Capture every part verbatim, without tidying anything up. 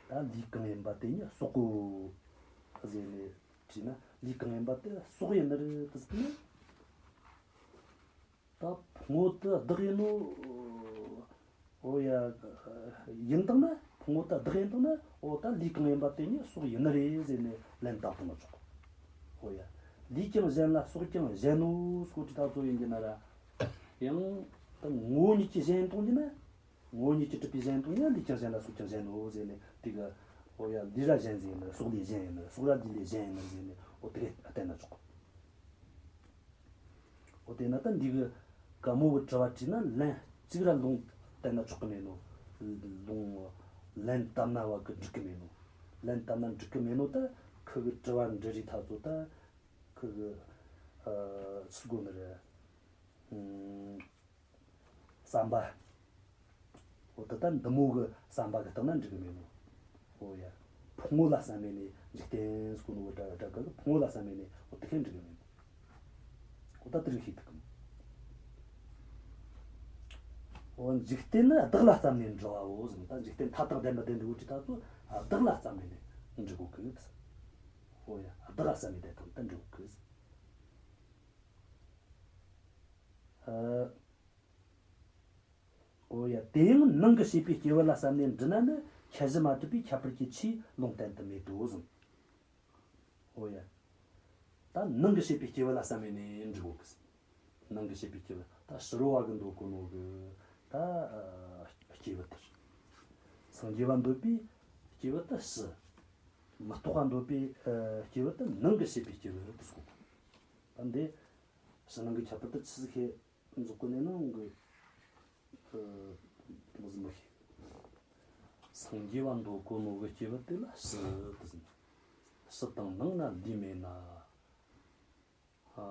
ད་ལུས་གང་ཡིན་པ་དེ་ཉིད་སྲོག་གོ་ཟེར་ནས་བྲིས་ན། ལུས་གང་ཡིན་པ་དེ་སྲོག་ཡིན་ནི་རེད་དུ་ཟེར་ན། ད་ཕུང་པོ་དེ་བདག་ཡིན་ནོ། འོ་ཡ། ཡིན་དང་ན། ཕུང་པོ་དེ་བདག་ཡིན་དང་ན། འོ་ད་ལུས་གང་ཡིན་པ་དེ་ཉིད་སྲོག་ཡིན་ནི་རེད་ཟེར་ནས་ལན་བཏབ་བཏང་ན་ཆོག་འོ་ཡ། ལུས་ཀྱང་གཞན་ལ་སྲོག་ཀྱང་གཞན་ནོ་སྐོར་གྱི་ཐག་ཚོད་ཡིན་གྱི་ན་ར། ཡང་ད་ངོ་བོ་ཉིད་ཀྱིས་གཞན་གཏོང་གྱི་ན། ངོ་བོ་ཉིད་ཀྱིས་གྲུབ་པའི་གཞན་གཏོང་གྱི་ན། ལུས་ཀྱང་གཞན་ལ་སྲོག་ཀྱང་གཞན་ནོ་ཟེར་ནས་དེ་གི། འོ་ཡ། ལུས་ར་གཞན་ཟེར་ཡིན་ན། སྲོག་ལུས་གཞན་ཡིན་ན། སྲོག་ར་ལུས་ལས་གཞན་ཡིན་ན་ཟེར་ནས། འོ་དེ་གི་བསྟན་ན་ཆོག་འོ་དེ་ན་ད་འདི་གི་ག་མོ་གི་དྲི་བ་དྲིས་ན་ལན་གཅིག་ར་ལུང་བསྟན་ན་ཆོག་གི་མེད་ནོ། ལུང་། ལན་བཏབ་ན་བ་གི་འགྲིག་གི་མེད་ནོ། ལན་བཏབ་ན་འགྲིག་གི་མེད་ནོ། ད་ཁུ་གི་དྲི་བ་འདྲི་རིགས་ཐ་ཚོ་ད་ཁུ་གི་ཨ་ཚུགས་དགོ་ནི་རེད། ཨུམ། བསམ་པ། འོ་ད་ལྟ་འདི་མོ་གི་བསམ་པ་གི་སྟེང་ན་འགྲིག་གི་མེད་ནོ། འོ་ཡ། ཕུང་པོ་ལ་བསམ་མེད་ནས་འཇིག་རྟེན་ཟེར་གོ་ནོ་གི་སྒྲ་སྒྲ་ག་གི་ཕུང་པོ་ལ་བསམ་མེད་ནས། འོ་དེ་ཁས་འགྲིག་གི་མེད་ནོ། འོ་ད་དེ་རིགས་ཤེས་ཐུབ་གི་མོ། འོ་འཇིག་རྟེན་ནི་བདག་ལ་བསམ་ནས་འབྲི་བའོ་ཟེར་ན། ད་འཇིག་རྟེན་མཐའ་དག་བདེན་པ་བདེན་འགྲོ་གི་དྲི་ཐ་ཚོ་བདག་ལ་བསམ་མེད་ནས་འབྲི་གོ་གི། འོ་ཡ། བདག་ལ་བསམ་མེད་བདེན་དང་ད་འབྲི་གོ་གི། ཨ། འོ་ཡ། དེ་ཡང་ནང་གི་བྱས་པའི་སྐྱེས་བུ་ལ་བསམ་ནས་འབྲི་ན་ནི་ཁྱད་གཞི་མ་གྲུབ་པས་ཁྱད་པར་གྱི་ཆོས་ལུང་བསྟན་དུ་མེད་དོ་གསུངས། འོ་ཡ། ད་ནང་གི་བྱས་པའི་སྐྱེས་བུ་ལ་བསམ་ནས་འབྲི་གོ་གི། ནང་གི་བྱས་པའི་སྐྱེས་བུ། ད་ཕྱི་རོལ་བ་གི་འདོད་གོ་ནོ་གི་ད་ཨ་སྐྱེས་བུ་དེ་རེད། སངས་རྒྱས་པ་འདོད་པའི་སྐྱེས་བུ་དེ་ཕྱི། མི་རྟག་པ་འདོད་པའི་ཨ་སྐྱེས་བུ་དེ་ནང་གི་བྱས་པའི་སྐྱེས་བུ་དེ་གསུངས། ད་འདི་ཕྱི་ནང་གི་ཁྱད་པར་དེ་ཆི་ཟིག་ཤེས། འཛུགས་གོ་ནས་ནང་གི་ཨ་མོ་ཟིག་མི་ཤེས། སངས་རྒྱས་པ་འདོད་གོ་ནོ་གི་སྐྱེས་བུ་དེ་ལ་ཕྱི་དེ་ཟེར། ཕྱི་དང་ནང་ན་ལུས་མེད་ན། ཨ་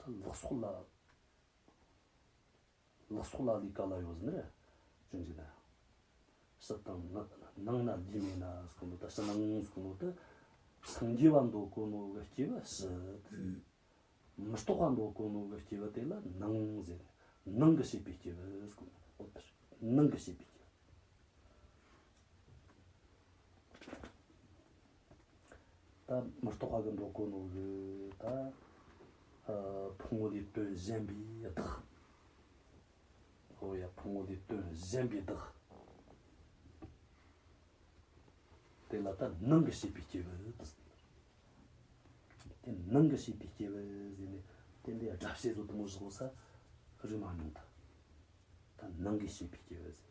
ད་ལག་སོགས་ལ། ལག་སོགས་ལ་ལུས་ག་ལ་ཡོད་ཟེར་ན་རེ། ཅུང་ཟད་ན། ཕྱི་དང་ནང་ནང་ན་ལུས་མེད་ན་ཟེར་གོ་ནོ་ད། ཕྱི་ནང་ཟེར་གོ་ནོ་ད། སངས་རྒྱས་པ་འདོད་གོ་ནོ་གི་སྐྱེས་བུ་ཕྱི། མི་རྟག་པ་འདོད་གོ་ནོ་གི་སྐྱེས་བུ་དེ་ལ་ནང་ཟེར། ནང་གི་བྱས་པའི་སྐྱེས་བུ་ཟེར་གོ་ནོ། འོ་དེ་རེད། ནང་གི་བྱས་པའི་སྐྱེས་བུ། ད་མི་རྟག་པ་གི་འདོད་གོ་ནོ་གི་ད་ཨ་ཕུང་པོ་ལས་དོན་གཞན་པའི་བདག་འོ་ཡ། ཕུང་པོ་ལས་དོན་གཞན་པའི་བདག་དེ་ལ་ད་ནང་གི་བྱས་པའི་སྐྱེས་བུ་དེ། དེ་ནང་གི་བྱས་པའི་སྐྱེས་བུ་ཟེར་ནས་དེ་འདི་སྒྲ་བཤད་བཟོ་དུ་མོ་བཞག་ས་རིག་མ་མྱོང་ད། ད་ནང་གི་བྱས་པའི་སྐྱེས་བུ་ཟེར།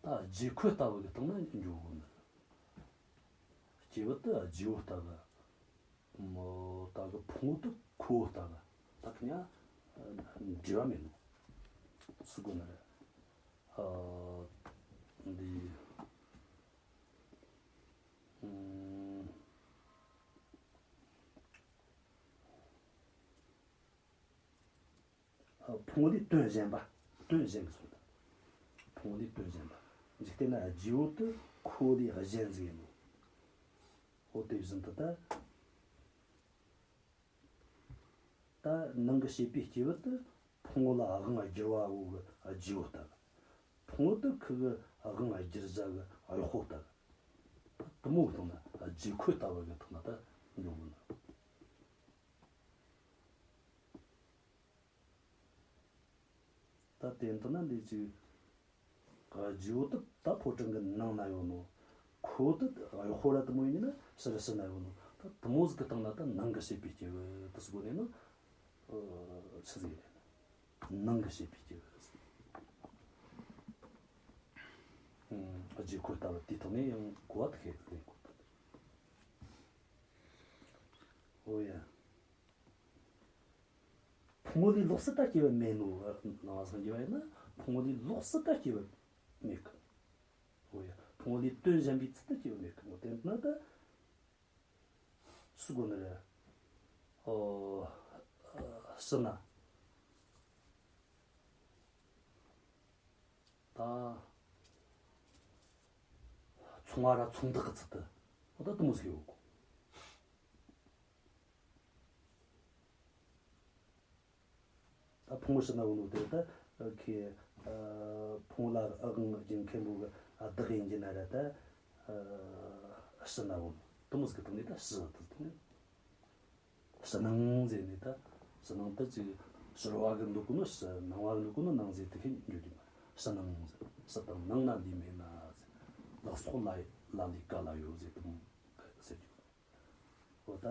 ད་རྗེ་ཁོ་ལྟ་བུ་གི་སྟེང་ན་འགྱོ་དགོས་ནི། སྐྱེས་བུ་དེ་རྗེ་བོ་ལྟ་བུ། མོ་ལྟ་བུ། ཕུང་པོ་དེ་ཁོ་བོ་ལྟ་བུ། ད་གི་ཉ་འབྲེལ་བ་མེད་ནོ། སུ་དགོས་ནི་རེད། ཨ་འདི། ཨུམ། ཕུང་པོ་ལས་དོན་གཞན་པ། དོན་གཞན་གྱི་སོང་ད། ཕུང་པོ་ལས་དོན་གཞན་པ། འཇིག་རྟེན་ན་རྗེ་བོ་དེ་ཁོ་བོ་ལས་གཞན་ཟིག་ཡིན་ནོ། འོ་དེ་བཞིན་དུ་ད། ད་ནང་གི་བྱས་པའི་སྐྱེས་བུ་དེ་ཕུང་པོ་ལ་དབང་བསྒྱུར་བ་བོ་གི་རྗེ་བོ་ལྟ་བུ། ཕུང་པོ་དེ་ཁུ་གི་དབང་བསྒྱུར་བྱ་གི་གཡོག་པོ་ལྟ་བུ། ད་དེ་མོ་གི་སྟེང་ན་རྗེ་ཁོ་ལྟ་བུ་གི་སྟེང་ན་ད་འགྱོ་དགོས་ནོ། ད་དེ་འདི་ན་འདི་ཅིག་རྗེ་བོ་དེ་ད་ཕོ་བྲང་གི་ནང་ན་ཡོད་ནོ། ཁོ་དེ་གཡོག་པོ་ར་དེ་མོ་ཡིན་ན་ཕྱི་ར་ཕྱི་ན་ཡོད་ནོ། ད་དེ་མོ་ཟིག་གི་སྟེང་ན་ད་ནང་གི་བྱས་པའི་སྐྱེས་བུ་དེ་ཟེར་གོ་ནས་ནོ། ཆི་ཟིག་རེད། ནང་གི་བྱས་པའི་སྐྱེས་བུ། རྗེ་ཁོ་ལྟ་བུ་དེའི་ཐོག་ནས་ཡང་གོ་བ་དེ་ཁས་ལེན་དགོས། འོ་ཡ། ཕུང་པོ་ལས་ལོགས་སུ་ད་སྐྱེ་བ་མེད་ནོ། ནང་བ་སངས་རྒྱས་པ་ཡིན་ན་ཕུང་པོ་ལས་ལོགས་སུ་ད་སྐྱེ་བ་མེད་གི། འོ་ཡ། ཕུང་པོ་ལས་དོན་གཞན་པའི་ཚུལ་དུ་སྐྱེ་བ་མེད་གི། འོ་དེ་ན་ད་སུ་དགོས་ནི་རེད། ཨོ། ཕྱི་ན། ད་ཚོང་བ་ར་ཚོང་བདག་གི་ཚུལ་དུ་འོ་ད་དེ་མོ་ཟིག་ཡོད་གོ། ད་ཕུང་བོ་ཕྱི་ན་བུ་ནོ་དེ་ད་ཁི་ཕུང་བོ་ལ་ཨང་རྒྱུན་མཁན་པོ་གི་བདག་ཡིན་གྱི་ན་ར་ད་ཕྱི་ན་བུ་ནོ་དེ་མོ་ཟིག་གི་སྟེང་ནས་ད་ཕྱི་དེ་སྟེང་ནས། ཕྱི་ནང་ཟེར་ནས་ད་ཕྱི་ནང་ད་ཅིག་ཕྱི་རོལ་བ་གི་འདོད་གོ་ནོ་ཕྱི། ནང་བ་གི་འདོད་གོ་ནོ་ནང་ཟེར་དེ་ཁས་འཇོག་རྒྱུ་མ་རེད། ཕྱི་ནང་ཟེར། ཕྱི་དང་ནང་ན་ལུས་མེད་ན་ཟེར། ལག་སོགས་ལ་ལ་ལུས་ག་ལ་ཡོད་ཟེར་དུ་མོ་ཟེར་རྒྱུ། འོ་ད་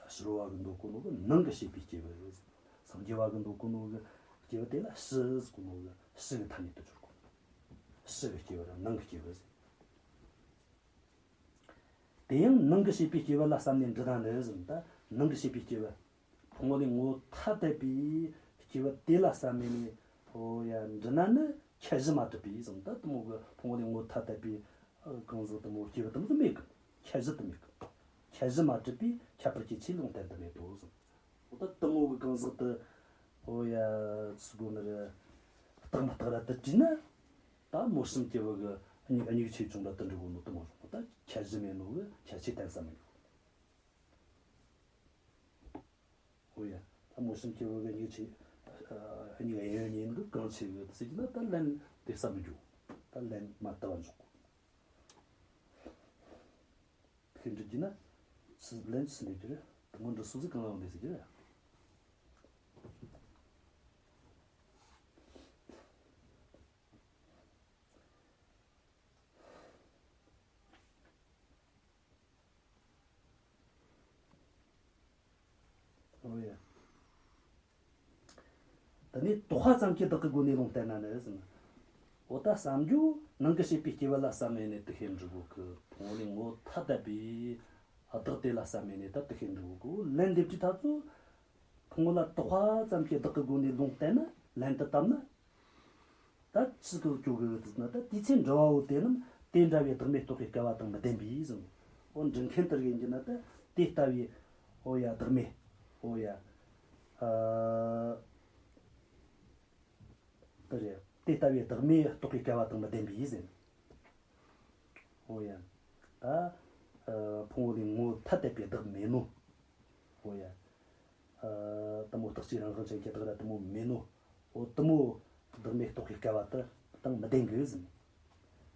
ཕྱི་རོལ་བ་གི་འདོད་གོ་ནོ་གི་ནང་གི་བྱེད་པའི་སྐྱེ་བོ་ཟེར། སངས་རྒྱས་བ་གི་འདོད་གོ་ནོ་གི་སྐྱེ་བོ་དེ་ལ་ཕྱི་ཟེར་གོ་ནོ་གི་ཕྱི་གི་ཐ་སྙད་དུ་སྦྱོར་གོ། ཕྱི་གི་སྐྱེ་བོ་ར་ནང་གི་སྐྱེ་བོ་ཟེར། དེ་ཡང་ནང་གི་བྱེད་པའི་སྐྱེ་བོ་ལ་བསམ་ནས་འདྲི་ན་ནི་ཟེར། ད་ནང་གི་བྱེད་པའི་སྐྱེ་བོ། ཕུང་བོ་ལས་ངོ་བོ་ཐ་དད་པའི་སྐྱེ་བོ་དེ་ལ་བསམ་ནས་ནི། འོ་ཡ། འདྲི་ན་ནི་ཁྱད་གཞི་མ་གྲུབ་པས་ཟེར། ད་དེ་མོ་གི་ཕུང་བོ་ལས་ངོ་བོ་ཐ་དད་པའི་གང་ཟག་དེ་མོ་སྐྱེ་བོ་དེ་མོ་ཟིག་མེད་གི། ཁྱད་གཞི་དེ་མེད་གི། ཁྱད་གཞི་མ་གྲུབ་པས་ཁྱད་པར་གྱི་ཆོས་ལུང་བསྟན་དུ་མེད་དོ་ཟེར། འོ་ད་དེ་མོ་གི་གང་ཟག་དེ། འོ་ཡ། ཟེར་གོ་ནི་རེད། རྟག་མི་རྟག་ར་དེ་དྲིས་ན། ད་མོ་གསུམ་སྐྱེ་བོ་གི་མྱིག་མྱིག་ཆོས་ཅུང་ར་དེ་འདྲ་གོ་ནོ་དེ་མོ་རུང་། ད་ཁྱད་གཞི་མེད་ནོ་གི་ཁྱད་ཆོས་བསྟན་ས་མི་འགྱུར། འོ་ཡ། ད་མོ་གསུམ་སྐྱེ་བོ་གི་མྱིག་ཆོས་མྱིག་གཡས་གཡོན་གཉིས་ནི་གང་ཆེ་གི་ཟེར་གྱི་ན། ད་ལན་དེ་ས་མི་འགྱུར། ད་ལན་མ་བཏབ་པ་འཇོག་གོ། ཁོས་འདྲི་རྒྱུ་ན་སུ་ལན་སུ་འདྲི་རྒྱུ་རེད། དེ་མོ་འདྲི་སུ་ཟིག་གང་ལ་འོང་དེ་ཟེར་རྒྱུ་རེད། འོ་ཡ། དེ་ནས་དོགས་པ་ཙམ་གྱི་བདག་གི་སྒོ་ནས་ལུང་བསྟན་ན་ནི་ཟེར་ན། འོ་ད་བསམ་རྒྱུ་ནང་གི་བྱེད་པའི་སྐྱེ་བོ་ལ་བསམ་མེད་ནས་དེ་ཤེས་འགྲུབ་གོ་གི། ཕུང་བོ་ལས་ངོ་བོ་ཐ་དད་པའི་བདག་དེ་ལ་བསམ་མེད་ནས་ད་དེ་ཤེས་འགྲུབ་གོ་གི། ལན་འདེབས་དུས་ད་ཚོ་ཕུང་བོ་ལ་དོགས་པ་ཙམ་གྱི་བདག་གི་སྒོ་ནས་ལུང་བསྟན་ན། ལན་དུ་བཏབ་ན། ད་ཅི་གི་སྐྱོ་གི་ཟེར་ན། ད་དེའི་ཚེ་འདྲི་བའོ་དེ་རྣམས་དེ་འདྲ་བའི་བདག་མེད་རྟོགས་པའི་སྐལ་བ་དང་མི་ལྡན་པས་ཟེར། འོ་འདྲི་མཁན་དེ་རིགས་ཡིན་གྱི་ན་ད་དེ་ལྟ་བུའི། འོ་ཡ། བདག་མེད། འོ་ཡ། ཨ། དེ་རེད། དེ་ལྟ་བུའི་བདག་མེད་རྟོགས་པའི་སྐལ་བ་དང་མི་ལྡན་པས་ཟེར། འོ་ཡ། ད་ཨ་ཕུང་བོ་ལས་ངོ་བོ་ཐ་དད་པའི་བདག་མེད་ནོ། འོ་ཡ། ཨ་དེ་མོ་རྟག་གཅིག་རང་དབང་ཅན་གྱི་བདག་ར་དེ་མོ་མེད་ནོ། འོ་དེ་མོ་བདག་མེད་རྟོགས་པའི་སྐལ་བ་དེ་དང་མི་ལྡན་གི་ཟེར།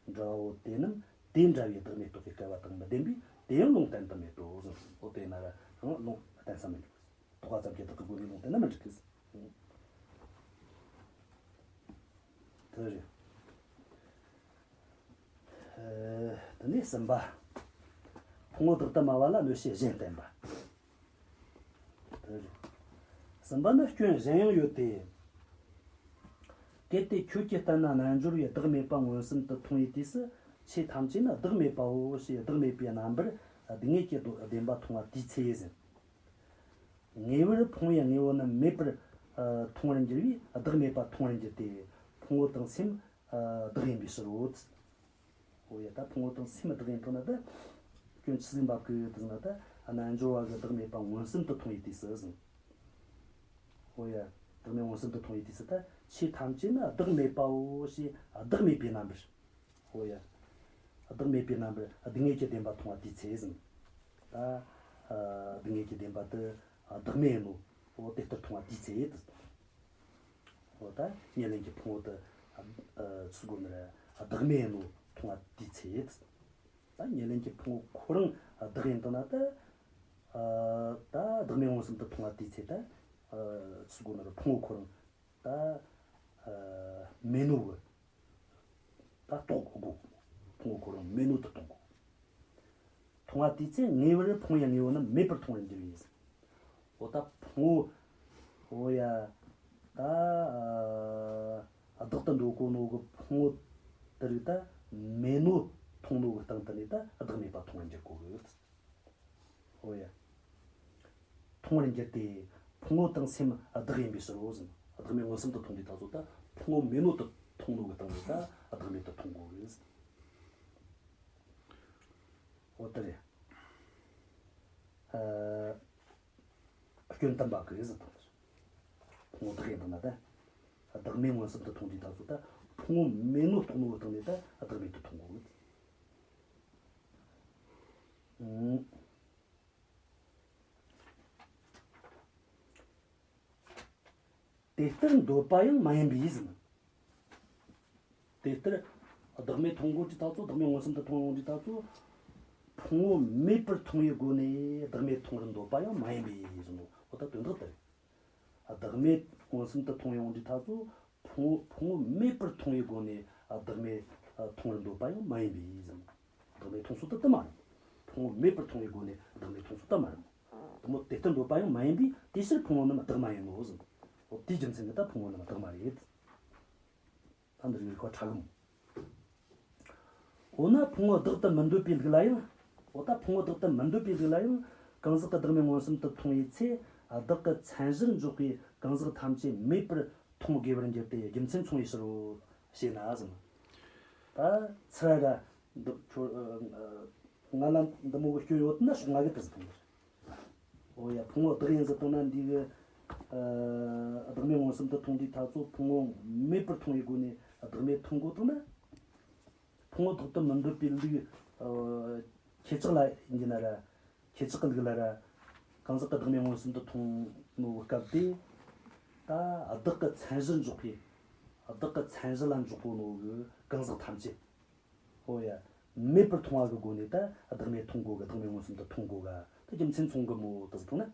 འདྲི་བའོ་དེ་རྣམས་དེ་འདྲ་བའི་བདག་མེད་རྟོགས་པའི་སྐལ་བ་དང་མི་ལྡན་པས་དེ་ཡང་ལུང་བསྟན་དུ་མེད་དོ་ཟེར། འོ་དེ་ན་ར་ཡང་ལུང་བསྟན་ས་མི་འགྱུར། དོགས་པ་ཙམ་གྱི་བདག་གི་སྒོ་ནས་ལུང་བསྟན་ན་མི་འགྲིག་གི་ཟེར། དེ་རེད། ཨ། དེ་ནས་གསུམ་པ། ཕུང་པོ་བདག་ཏུ་སྨྲ་བ་ལ་གནོད་བྱེད་གཞན་བསྟན་པ། དེ་རེད། གསུམ་པ་ནི་སྐྱོན་གཞན་ཡང་ཡོད་དེ། གལ་ཏེ་ཁྱོད་ཀྱིས་བསྟན་ན་རྣལ་འབྱོར་བས་བདག་མེད་པ་མངོན་སུམ་དུ་མཐོང་བའི་དུས་སུ། ཆོས་ཐམས་ཅད་ནི་བདག་མེད་པའོ་ཞེས་བདག་མེད་པའི་རྣམ་པར་སྡུག་བསྔལ་གྱི་བདེན་པ་མཐོང་བ་དེའི་ཚེ་ཟེར། ངེས་པར་ཕུང་པོའི་དངོས་པོ་རྣམས་མེད་པར་ཨ་མཐོང་བར་འགྱུར་བས་བདག་མེད་པ་མཐོང་བར་འགྱུར་ཏེ། ཕུང་པོ་དང་སེམས་ཨ་བདག་ཡིན་པའི་ཕྱིར་རོ། འོ་ཡ། ད་ཕུང་པོ་དང་སེམས་བདག་ཡིན་དང་ན་ད་སྐྱོན་ཆི་ཟིག་འབབ་གི་ཡོད་དང་ན། ད་རྣལ་འབྱོར་བ་གིས་བདག་མེད་པ་མངོན་སུམ་དུ་མཐོང་བའི་དུས་སུ་ཟེར། འོ་ཡ། བདག་མེད་མངོན་སུམ་དུ་མཐོང་བའི་དུས་སུ་ད་ཆོས་ཐམས་ཅད་ནི་བདག་མེད་པའོ་ཞེས་བདག་མེད་པའི་རྣམ་པར། འོ་ཡ། བདག་མེད་པའི་རྣམ་པར་སྡུག་བསྔལ་གྱི་བདེན་པ་མཐོང་བ་དེའི་ཚེ་ཟེར། ད་ཨ་སྡུག་བསྔལ་གྱི་བདེན་པ་དེ་བདག་མེད་ཡིན་ནོ། འོ་དེ་ལྟར་མཐོང་བ་དེའི་ཚེ་ད། འོ་ད་ཉེར་ལེན་གྱི་ཕུང་པོ་དེ་ཨ་ཟེར་གོ་ནི་རེད། བདག་མེད་ཡིན་ནོ་མཐོང་བ་དེའི་ཚེ་ད། ད་ཉེར་ལེན་གྱི་ཕུང་པོ་ཁོ་རང་བདག་ཡིན་དང་ན་ད། ཨ་ད་བདག་མེད་མངོན་སུམ་དུ་མཐོང་བ་དེའི་ཚེ་ད། ཨ་ཟེར་གོ་ནི་རེད། ཕུང་པོ་ཁོ་རང་ད་ཨ་མེད་ནོ་གི་ད་རྟོགས་དགོས། ཕུང་པོ་ཁོ་རང་མེད་ནོ་དེ་མཐོང་དགོས། མཐོང་བ་དེའི་ཚེ་ངེས་པར་ཕུང་པོའི་དངོས་པོ་རྣམས་མེད་པར་མཐོང་བར་འགྱུར་བས། འོ་ད་ཕུང་པོ། འོ་ཡ། ད་ཨ་བདག་ཏུ་འདོད་གོ་ནོ་གི་ཕུང་པོ་དེ་རིགས་ད་མེད་ནོ་མཐོང་ནོ་གི་སྟེང་དེ་ནས་ད་བདག་མེད་པ་མཐོང་བར་འགྱུར་གོ་གི། འོ་ཡ། མཐོང་བར་འགྱུར་ཏེ། ཕུང་པོ་དང་སེམས་བདག་ཡིན་པའི་ཕྱིར་རོ་ཟེར། བདག་མེད་མངོན་སུམ་དུ་མཐོང་དུས་ད་གཟོད་ད་ཕུང་པོ་མེད་ནོ་དེ་མཐོང་ནོ་གི་སྟེང་ནས་ད་བདག་མེད་དེ་མཐོང་གོ་གི། འོ་དེ་རེད། ཨ་སྐྱོན་དམ་པ་གི་ཟེར་དང་། ཕུང་པོ་བདག་ཡིན་དང་ན་ད། བདག་མེད་མངོན་སུམ་དུ་མཐོང་དུས་ད་གཟོད་ད་ ཕུང་པོ་མེད་ནོ་རྟོགས་ནོ་གི་སྟེང་ནས་ད་བདག་མེད་དུ་མཐོང་གོ་གི། ཨང་། དེ་ལྟར་འདོད་པ་ཡང་མ་ཡིན་པས་ཟེར། དེ་ལྟར་བདག་མེད་མཐོང་གོ་དུས་ད་ཚོ། བདག་མེད་མངོན་སུམ་དུ་མཐོང་ཡོང་དུས་ད་ཚོ། ཕུང་པོ་མེད་པར་མཐོང་བའི་སྒོ་ནས་བདག་མེད་མཐོང་བར་འདོད་པ་ཡང་མ་ཡིན་པས་ཟེར་ནོ། འོ་ད་དོན་དག་དེ་རེད། བདག་མེད་མངོན་སུམ་དུ་མཐོང་ཡོང་དུས་ད་ཚོ། ཕུང་པོ་ཕུང་པོ་མེད་པར་མཐོང་བའི་སྒོ་ནས་བདག་མེད་མཐོང་བར་འདོད་པ་ཡང་མ་ཡིན་པས་ཟེར། བདག་མེད་མཐོང་སོ་དེ་དེ་མ་རེད། ཕུང་པོ་མེད་པར་མཐོང་བའི་སྒོ་ནས་བདག་མེད་མཐོང་སོ་དེ་མ་རེད། དེ་མོ་དེ་ལྟར་འདོད་པ་ཡང་མ་ཡིན་པས་དེའི་ཕྱིར་ཕུང་པོ་རྣམས་བདག་མ་ཡིན་ནོ་ཟེར། འོ་དེའི་རྒྱུ་མཚན་གྱིས་ད་ཕུང་པོ་རྣམས་བདག་མ་རེད། ད་འདིར་རིགས་པ་ཕྲ་གི་མོ། འོ་ན་ཕུང་པོ་བདག་ཏུ་མི་འདོད་པའི་ལུགས་ལ་ཡང་། འོ་ད་ཕུང་པོ་བདག་ཏུ་མི་འདོད་པའི་ལུགས་ལ་ཡང་། གང་ཟག་གི་བདག་མེད་མངོན་སུམ་དུ་མཐོང་བའི་ཚེ། བདག་གི་མཚན་གཞིར་འཇོག་པའི་གང་ཟག་ཐམས་ཅད་མེད་པར་མཐོང་དགོས་པར་འགྱུར་ཏེ། རྒྱུ་མཚན་མཚུངས་པའི་ཕྱིར་རོ། ཞེ་ན་ཟེར། ད་ཚུར་ར་འདི་ཁྱོད་ང་ལ་འདི་མོ་གི་སྐྱོན་ཡོད་ན་ཕྱོགས་སྔ་གི་དེ་ཟེར་གཏོང་གི་རེད། འོ་ཡ། ཕུང་པོ་བདག་ཡིན་ཟེར་བཏང་ན་འདི་གི་ཨ་བདག་མེད་མངོན་སུམ་དུ་མཐོང་དུས་ད་ཚོ་ཕུང་པོ་མེད་པར་མཐོང་བའི་སྒོ་ནས་བདག་མེད་མཐོང་དགོས་བཏང་ན། ཕུང་པོ་བདག་ཏུ་མི་འདོད་པའི་ལུགས་ཨ་ཁྱེད་ཅག་ལ་ཡིན་གྱི་ན་ར། ཁྱེད་ཅག་གི་ལུགས་ལ་ར། གང་ཟག་གི་བདག་མེད་མངོན་སུམ་དུ་མཐོང་ནོ་སྐབས་དེ། ད་བདག་གི་མཚན་གཞིར་འཇོག་པའི། བདག་གི་མཚན་གཞི་ལ་འཇོག་གོ་ནོ་གི་གང་ཟག་ཐམས་ཅད། འོ་ཡ། མེད་པར་མཐོང་བ་གི་སྒོ་ནས་ད་བདག་མེད་མཐོང་དགོས་གི། བདག་མེད་མངོན་སུམ་དུ་མཐོང་དགོས་ག། ད་རྒྱུ་མཚན་མཚུངས་གི་མོ་དེ་ཟེར་བཏང་ན།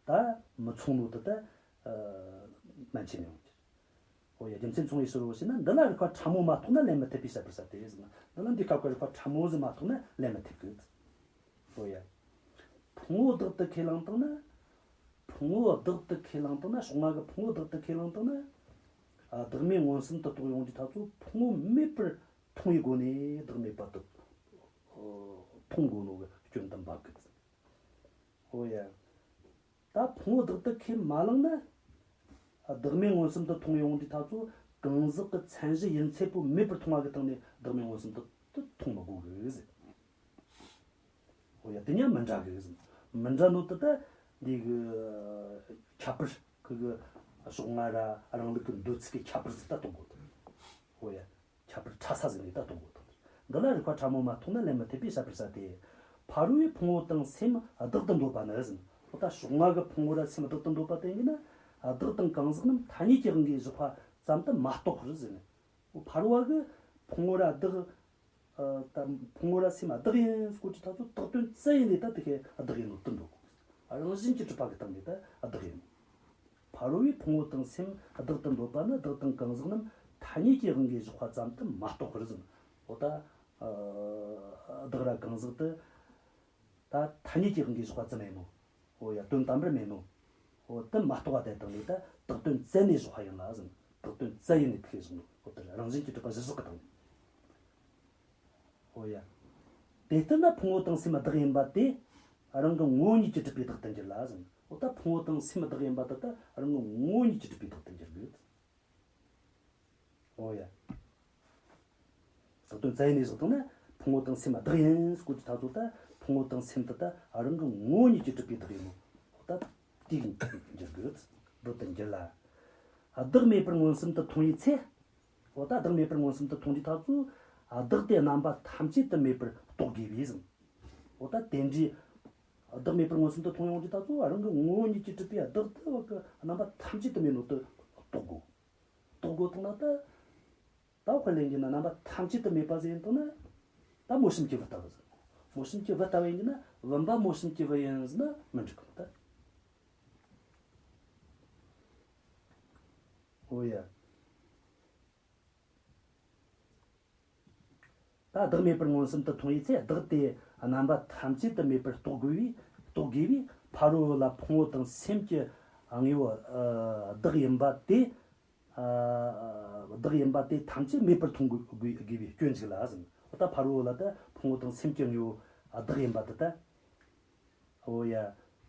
ད་མི་མཚུངས་ནོ་དེ་ད་ཨ་མན་ཆད་མི་ཡོང་གི། འོ་ཡ། རྒྱུ་མཚན་མཚུངས་པའི་ཕྱིར་རོ་ཞེ་ན། འདི་ལ་རིགས་པ་ཕྲ་མོ་མ་གཏོགས་ན་ལན་མི་ཐེབས་པས་བཤད་པར་བྱ་སྟེ་ཟེར་ན། འདི་ལ་འདི་སྐབས་ཀྱི་རིགས་པ་ཕྲ་མོ་ཟིག་མ་གཏོགས་ན་ལན་མི་ཐེབས་གི། འོ་ཡ། ཕུང་པོ་བདག་ཏུ་ཁས་བླངས་བཏང་ན། ཕུང་པོ་བདག་ཏུ་ཁས་བླངས་བཏང་ན། ཕྱོགས་སྔ་གི་ཕུང་པོ་བདག་ཏུ་ཁས་བླངས་བཏང་ན། ཨ་བདག་མེད་མངོན་སུམ་དུ་རྟོགས་ཡོང་དུས་ད་ཚོ་ཕུང་པོ་མེད་པར་མཐོང་བའི་སྒོ་ནས་བདག་མེད་པ་དེ་མཐོང་དགོས་ནོ་གི་སྐྱོན་དེ་འབབ་གི། འོ་ཡ། ད་ཕུང་པོ་བདག་ཏུ་ཁས་མ་བླངས་ན། བདག་མེད་མངོན་སུམ་དུ་མཐོང་ཡོང་དུས་ད་ཚོ་གང་ཟག་གི་མཚན་གཞི་ཡིན་ཚད་པོ་མེད་པར་མཐོང་བ་གི་སྟེང་ནས་བདག་མེད་མངོན་སུམ་དུ་དུ་མཐོང་མི་དགོས་གི་ཟེར། འོ་ཡ། དེ་གཉིས་མི་འདྲ་གི་ཟེར། མི་འདྲ་ནོ་དེ་ད་འདི་གི་ཁྱད་པར་གི་གི་ཕྱོགས་སྔ་ར་རང་ལུགས་ཀྱི་འདོད་ཚུལ་གྱི་ཁྱད་པར་ཟིག་ད་སྟོན་དགོས་དང་། འོ་ཡ། ཁྱད་པར་ཕྲ་ས་ཟིག་ནས་ད་སྟོན་དགོས་དང་། འདི་ལ་རིགས་པ་ཕྲ་མོ་མ་མཐོང་ན་ལན་མི་ཐེབས་པས་བཤད་པར་བྱ་སྟེ། ཕ་རོལ་པོས་ཕུང་པོ་དང་སེམས་བདག་ཏུ་འདོད་པ་ནི་ཟེར། འོ་ད་ཕྱོགས་སྔ་གི་ཕུང་པོ་ར་སེམས་བདག་ཏུ་འདོད་པ་དེ་ཡིན་ན། བདག་དང་གང་ཟག་རྣམས་ཐ་སྙད་ཀྱི་དབང་གིས་བཞག་པ་ཙམ་དུ་མ་གཏོགས་པར་ཟེར་ནས། འོ་ཕ་རོལ་པོ་གི་ཕུང་པོ་ར་བདག་ཨ་ད་ཕུང་པོ་ར་སེམས་བདག་ཡིན་སྐོར་གྱི་ཐག་ཚོད་བཏགས་དོན་བཙལ་ཡིན་ནས་ད་དེ་ཁའི་བདག་ཡིན་ནོ་དེ་འདོད་དགོས། རང་བཞིན་གྱིས་གྲུབ་པ་གི་སྟེང་ནས་ད་བདག་ཡིན་ནོ། ཕ་རོལ་པོས་ཕུང་པོ་དང་སེམས་བདག་ཏུ་འདོད་པ་ནི་བདག་དང་གང་ཟག་རྣམས་ཐ་སྙད་ཀྱི་དབང་གིས་བཞག་པ་ཙམ་དུ་མ་གཏོགས་པར་ཟེར། འོ་ད་ཨ་བདག་ར་གང་ཟག་དེ་ད་ཐ་སྙད་ཀྱི་དབང་གིས་བཞག་པ་ཙམ་ཡིན་ནོ། འོ་ཡ། དོན་དམ་པར་མེད་ནོ། འོ་དེ་མ་རྟོགས་པ་དེ་དང་ནི་ད་བཏགས་དོན་བཙལ་ནས་བཞག་པ་ཡིན་ལ་ཟེར། བཏགས་དོན་བཙལ་ཡིན་ནས་དེ་ཁས་བཞག་ནོ། འོ་དེ་རང་བཞིན་གྱིས་གྲུབ་པ་གཞིར་བཞག་གི་དང་། འོ་ཡ། དེ་ལྟར་ན་ཕུང་པོ་དང་སེམས་བདག་ཡིན་པ་དེ་རང་གི་ངོ་བོ་ཉིད་ཀྱིས་གྲུབ་པའི་བདག་ཏུ་འགྱུར་ལ་ཟེར། འོ་ད་ཕུང་པོ་དང་སེམས་བདག་ཡིན་པ་དེ་ད་རང་གི་ངོ་བོ་ཉིད་ཀྱིས་གྲུབ་པའི་བདག་ཏུ་འགྱུར་གི། འོ་ཡ། བཏགས་དོན་བཙལ་ནས་བཞག་བཏང་ན་ཕུང་པོ་དང་སེམས་བདག་ཡིན་སྐོར་གྱི་ཐག་ཚོད་ད་ཕུང་པོ་དང་སེམས་དེ་ད་རང་གི་ངོ་བོ་ཉིད་ཀྱིས་གྲུབ་པའི་བདག་ཡིན་ནོ། འོ་ད་དེ་གི་འགྱུར་གི། བདག་ཏུ་འགྱུར་ལ། བདག་མེད་པར་མངོན་སུམ་དུ་མཐོང་བའི་ཚེ། འོ་ད་བདག་མེད་པར་མངོན་སུམ་དུ་མཐོང་དུས་ཐག་ཚོད། བདག་དེ་རྣམ་པ་ཐམས་ཅད་དུ་མེད་པར་རྟོགས་དགོས་པས་ཟེར། འོ་ད་དེ་འདྲའི་བདག་མེད་པར་མངོན་སུམ་དུ་མཐོང་ཡོང་དུས་ཐག་ཚོད། རང་གི་ངོ་བོ་ཉིད་ཀྱིས་གྲུབ་པའི་བདག་དེ་བ་གི་རྣམ་པ་ཐམས་ཅད་དུ་མེད་ནོ་དེ་རྟོགས་དགོས། རྟོགས་དགོས་བཏང་ན་ད། ད་དཔེ་ལེན་གྱི་ན་རྣམ་པ་ཐམས་ཅད་དུ་མེད་པ་ཟེར་ཡིན་བཏང་ན། ད་མོ་གཤམ་གྱི་བུ་ལྟ་བུ་ཟེར། མོ་གཤམ་གྱི་བུ་ལྟ་བུ་ཡིན་གྱི་ན་བུམ་པ་མོ་གཤམ་གྱི་བུ་ཡིན་ཟེར་ན་མི་འགྲིག་གི་མ་ད། འོ་ཡ། ད་བདག་མེད་པར་མངོན་སུམ་དུ་མཐོང་བའི་ཚེ། བདག་དེ་རྣམ་པ་ཐམས་ཅད་དུ་མེད་པར་རྟོགས་དགོས་པས། རྟོགས་དགོས་པས་ཕ་རོལ་པོ་ལ་ཕུང་པོ་དང་སེམས་ཀྱི་དངོས་པོ་ཨ་བདག་ཡིན་པ་དེ། ཨ་བདག་ཡིན་པ་དེ་ཐམས་ཅད་མེད་པར་མཐོང་དགོས་དགོས་པའི་སྐྱོན་ཅིག་ལ་ཟེར། འོ་ད་ཕ་རོལ་པོ་ལ་ད་ཕུང་པོ་དང་སེམས་ཀྱི་དངོས་པོ་བདག་ཡིན་པ་དེ་ད། འོ་ཡ།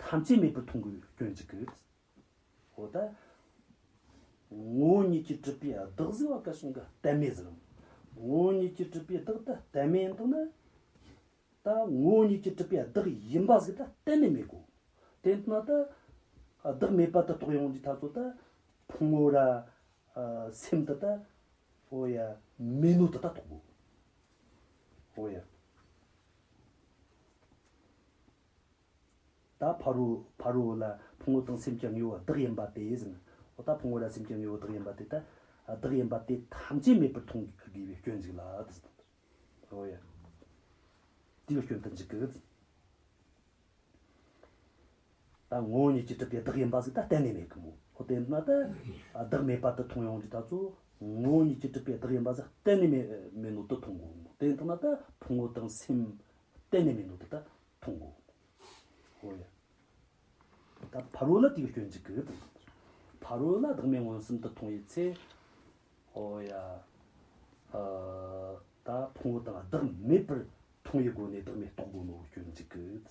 ཐམས་ཅད་མེད་པར་མཐོང་དགོས་པའི་སྐྱོན་ཅིག་གི། འོ་ད། ངོ་བོ་ཉིད་ཀྱིས་གྲུབ་པའི་བདག་ཟེར་བ་ག་ཞིག་གི་གཏན་མེད་ཟེར། ངོ་བོ་ཉིད་ཀྱིས་གྲུབ་པའི་བདག་དེ་གཏན་མེད་ཡིན་བཏང་ན། ད་ངོ་བོ་ཉིད་ཀྱིས་གྲུབ་པའི་བདག་ཡིན་པ་ཟིག་ད་གཏན་ནས་མེད་གོ། དེ་ན་ད་བདག་མེད་པ་དེ་རྟོགས་ཡོང་དུས་ཐག་ཚོད་ད་ཕུང་པོ་ར་ ཨ། སེམས་དེ་ད། ཨོ་ཡ། མེད་ནོ་དེ་ད་རྟོགས་དགོས། ཨོ་ཡ། ད་ཕ་རོལ་ཕ་རོལ་ལ་ཕུང་པོ་དང་སེམས་ཀྱི་དངོས་པོ་བདག་ཡིན་པ་དེ་ཟེར་ན། ཨོ་ད་ཕུང་པོ་ལ་སེམས་ཀྱི་དངོས་པོ་བདག་ཡིན་པ་དེ་ད། བདག་ཡིན་པ་དེ་ཐམས་ཅད་མེད་པར་མཐོང་དགོས་པའི་སྐྱོན་ཅིག་ལ་དེ་ཟེར། ཨོ་ཡ། དེའི་སྐྱོན་དུ་འཇུག་གི། ད་ངོ་བོ་ཉིད་ཀྱིས་གྲུབ་པའི་བདག་ཡིན་པ་ཟིག་ད་གཏན་ནས་མེད་གི་མོ། ཨོ་དེ་ན་ད་བདག་མེད་པ་དེ་མཐོང་ཡོང་དུས་ད་ཚོ། ངོ་བོ་ཉིད་ཀྱིས་གྲུབ་པའི་བདག་ཡིན་པ་ཟིག་གཏན་ནས་མེད་མེད་ནོ་དེ་མཐོང་དགོས་མོ། དེ་ཡིན་དུས་ན་ད་ཕུང་པོ་དང་སེམས་གཏན་ནས་མེད་ནོ་དེ་ད་མཐོང་དགོས་མོ། ཨོ་ཡ། ད་ཕ་རོལ་ལ་དེའི་སྐྱོན་འཇུག་གི། ཕ་རོལ་ལ་བདག་མེད་མངོན་སུམ་དུ་མཐོང་བའི་ཚེ། ཨོ་ཡ། ཨ། ད་ཕུང་པོ་དང་བདག་མེད་པར་མཐོང་བའི་སྒོ་ནས་བདག་མེད་རྟོགས་དགོས་ནོ་སྐྱོན་འཇུག་གི།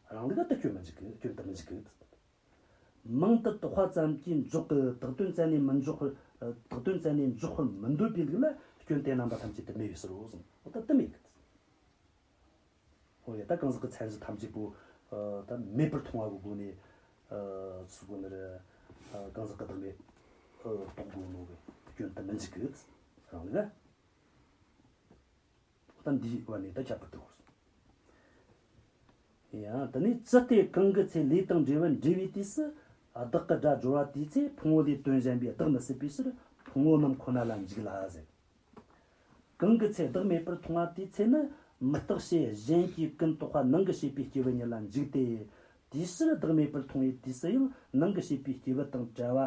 རང་ལུགས་ལ་ད་སྐྱོན་མི་འཇུག་གི། སྐྱོན་དུ་མི་འཇུག་གི། མིང་དུ་བཏགས་པ་ཙམ་གྱིས་འཇོག་གི། བཏགས་དོན་རྩ་ནས་མི་འཇོག་པར། བཏགས་དོན་རྩ་ནས་འཇོག་པར་མི་འདོད་པའི་ལུགས་ལ་སྐྱོན་དེ་རྣམ་པ་ཐམས་ཅད་དུ་མེད་པའི་ཕྱིར་རོ་གསུངས། འོ་ད་དེ་མེད་གི། ཨོ་ཡ། ད་གང་ཟག་གི་མཚན་གཞི་ཐམས་ཅད་པོ། ཨ། ད་མེད་པར་མཐོང་བ་གི་སྒོ་ནས། ཨ། ཚུལ་གོ་ནི་རེད། ཨ། གང་ཟག་གི་བདག་མེད། ཨ། རྟོགས་དགོས་ནོ་གི་སྐྱོན་དུ་མི་འཇུག་གི། རང་ལུགས་ལ། ད་འདིའི་བར་ནས་ད་ཁྱད་པར་དུ་གོ་སོང་། ཡང་དེ་ནས་ཅི་སྟེ་གང་གི་ཚེ་ལས་དང་འབྲས་བུ་འབྲེལ་བའི་དུས་སུ་བདག་གི་སྒྲ་སྦྱོར་བ། དེའི་ཚེ་ཕུང་པོ་ལས་དོན་གཞན་པའི་བདག་མི་སྲིད་པའི་ཕྱིར་ཕུང་པོ་རྣམས་ཁོ་ན་ལ་འཇུག་ལ་ཟེར། གང་གི་ཚེ་བདག་མེད་པར་མཐོང་བ་དེའི་ཚེ་ནི། མུ་སྟེགས་བྱེད་གཞན་གྱིས་ཀུན་བཏགས་པ་ནང་གི་ཤེས་པའི་སྐྱེས་བུ་ཉིད་ལ་འཇུག་སྟེ། དེའི་ཕྱིར་བདག་མེད་པར་མཐོང་བའི་དུས་སུ་ཡང་ནང་གི་ཤེས་པའི་སྐྱེས་བུ་དང་བྲལ་བ་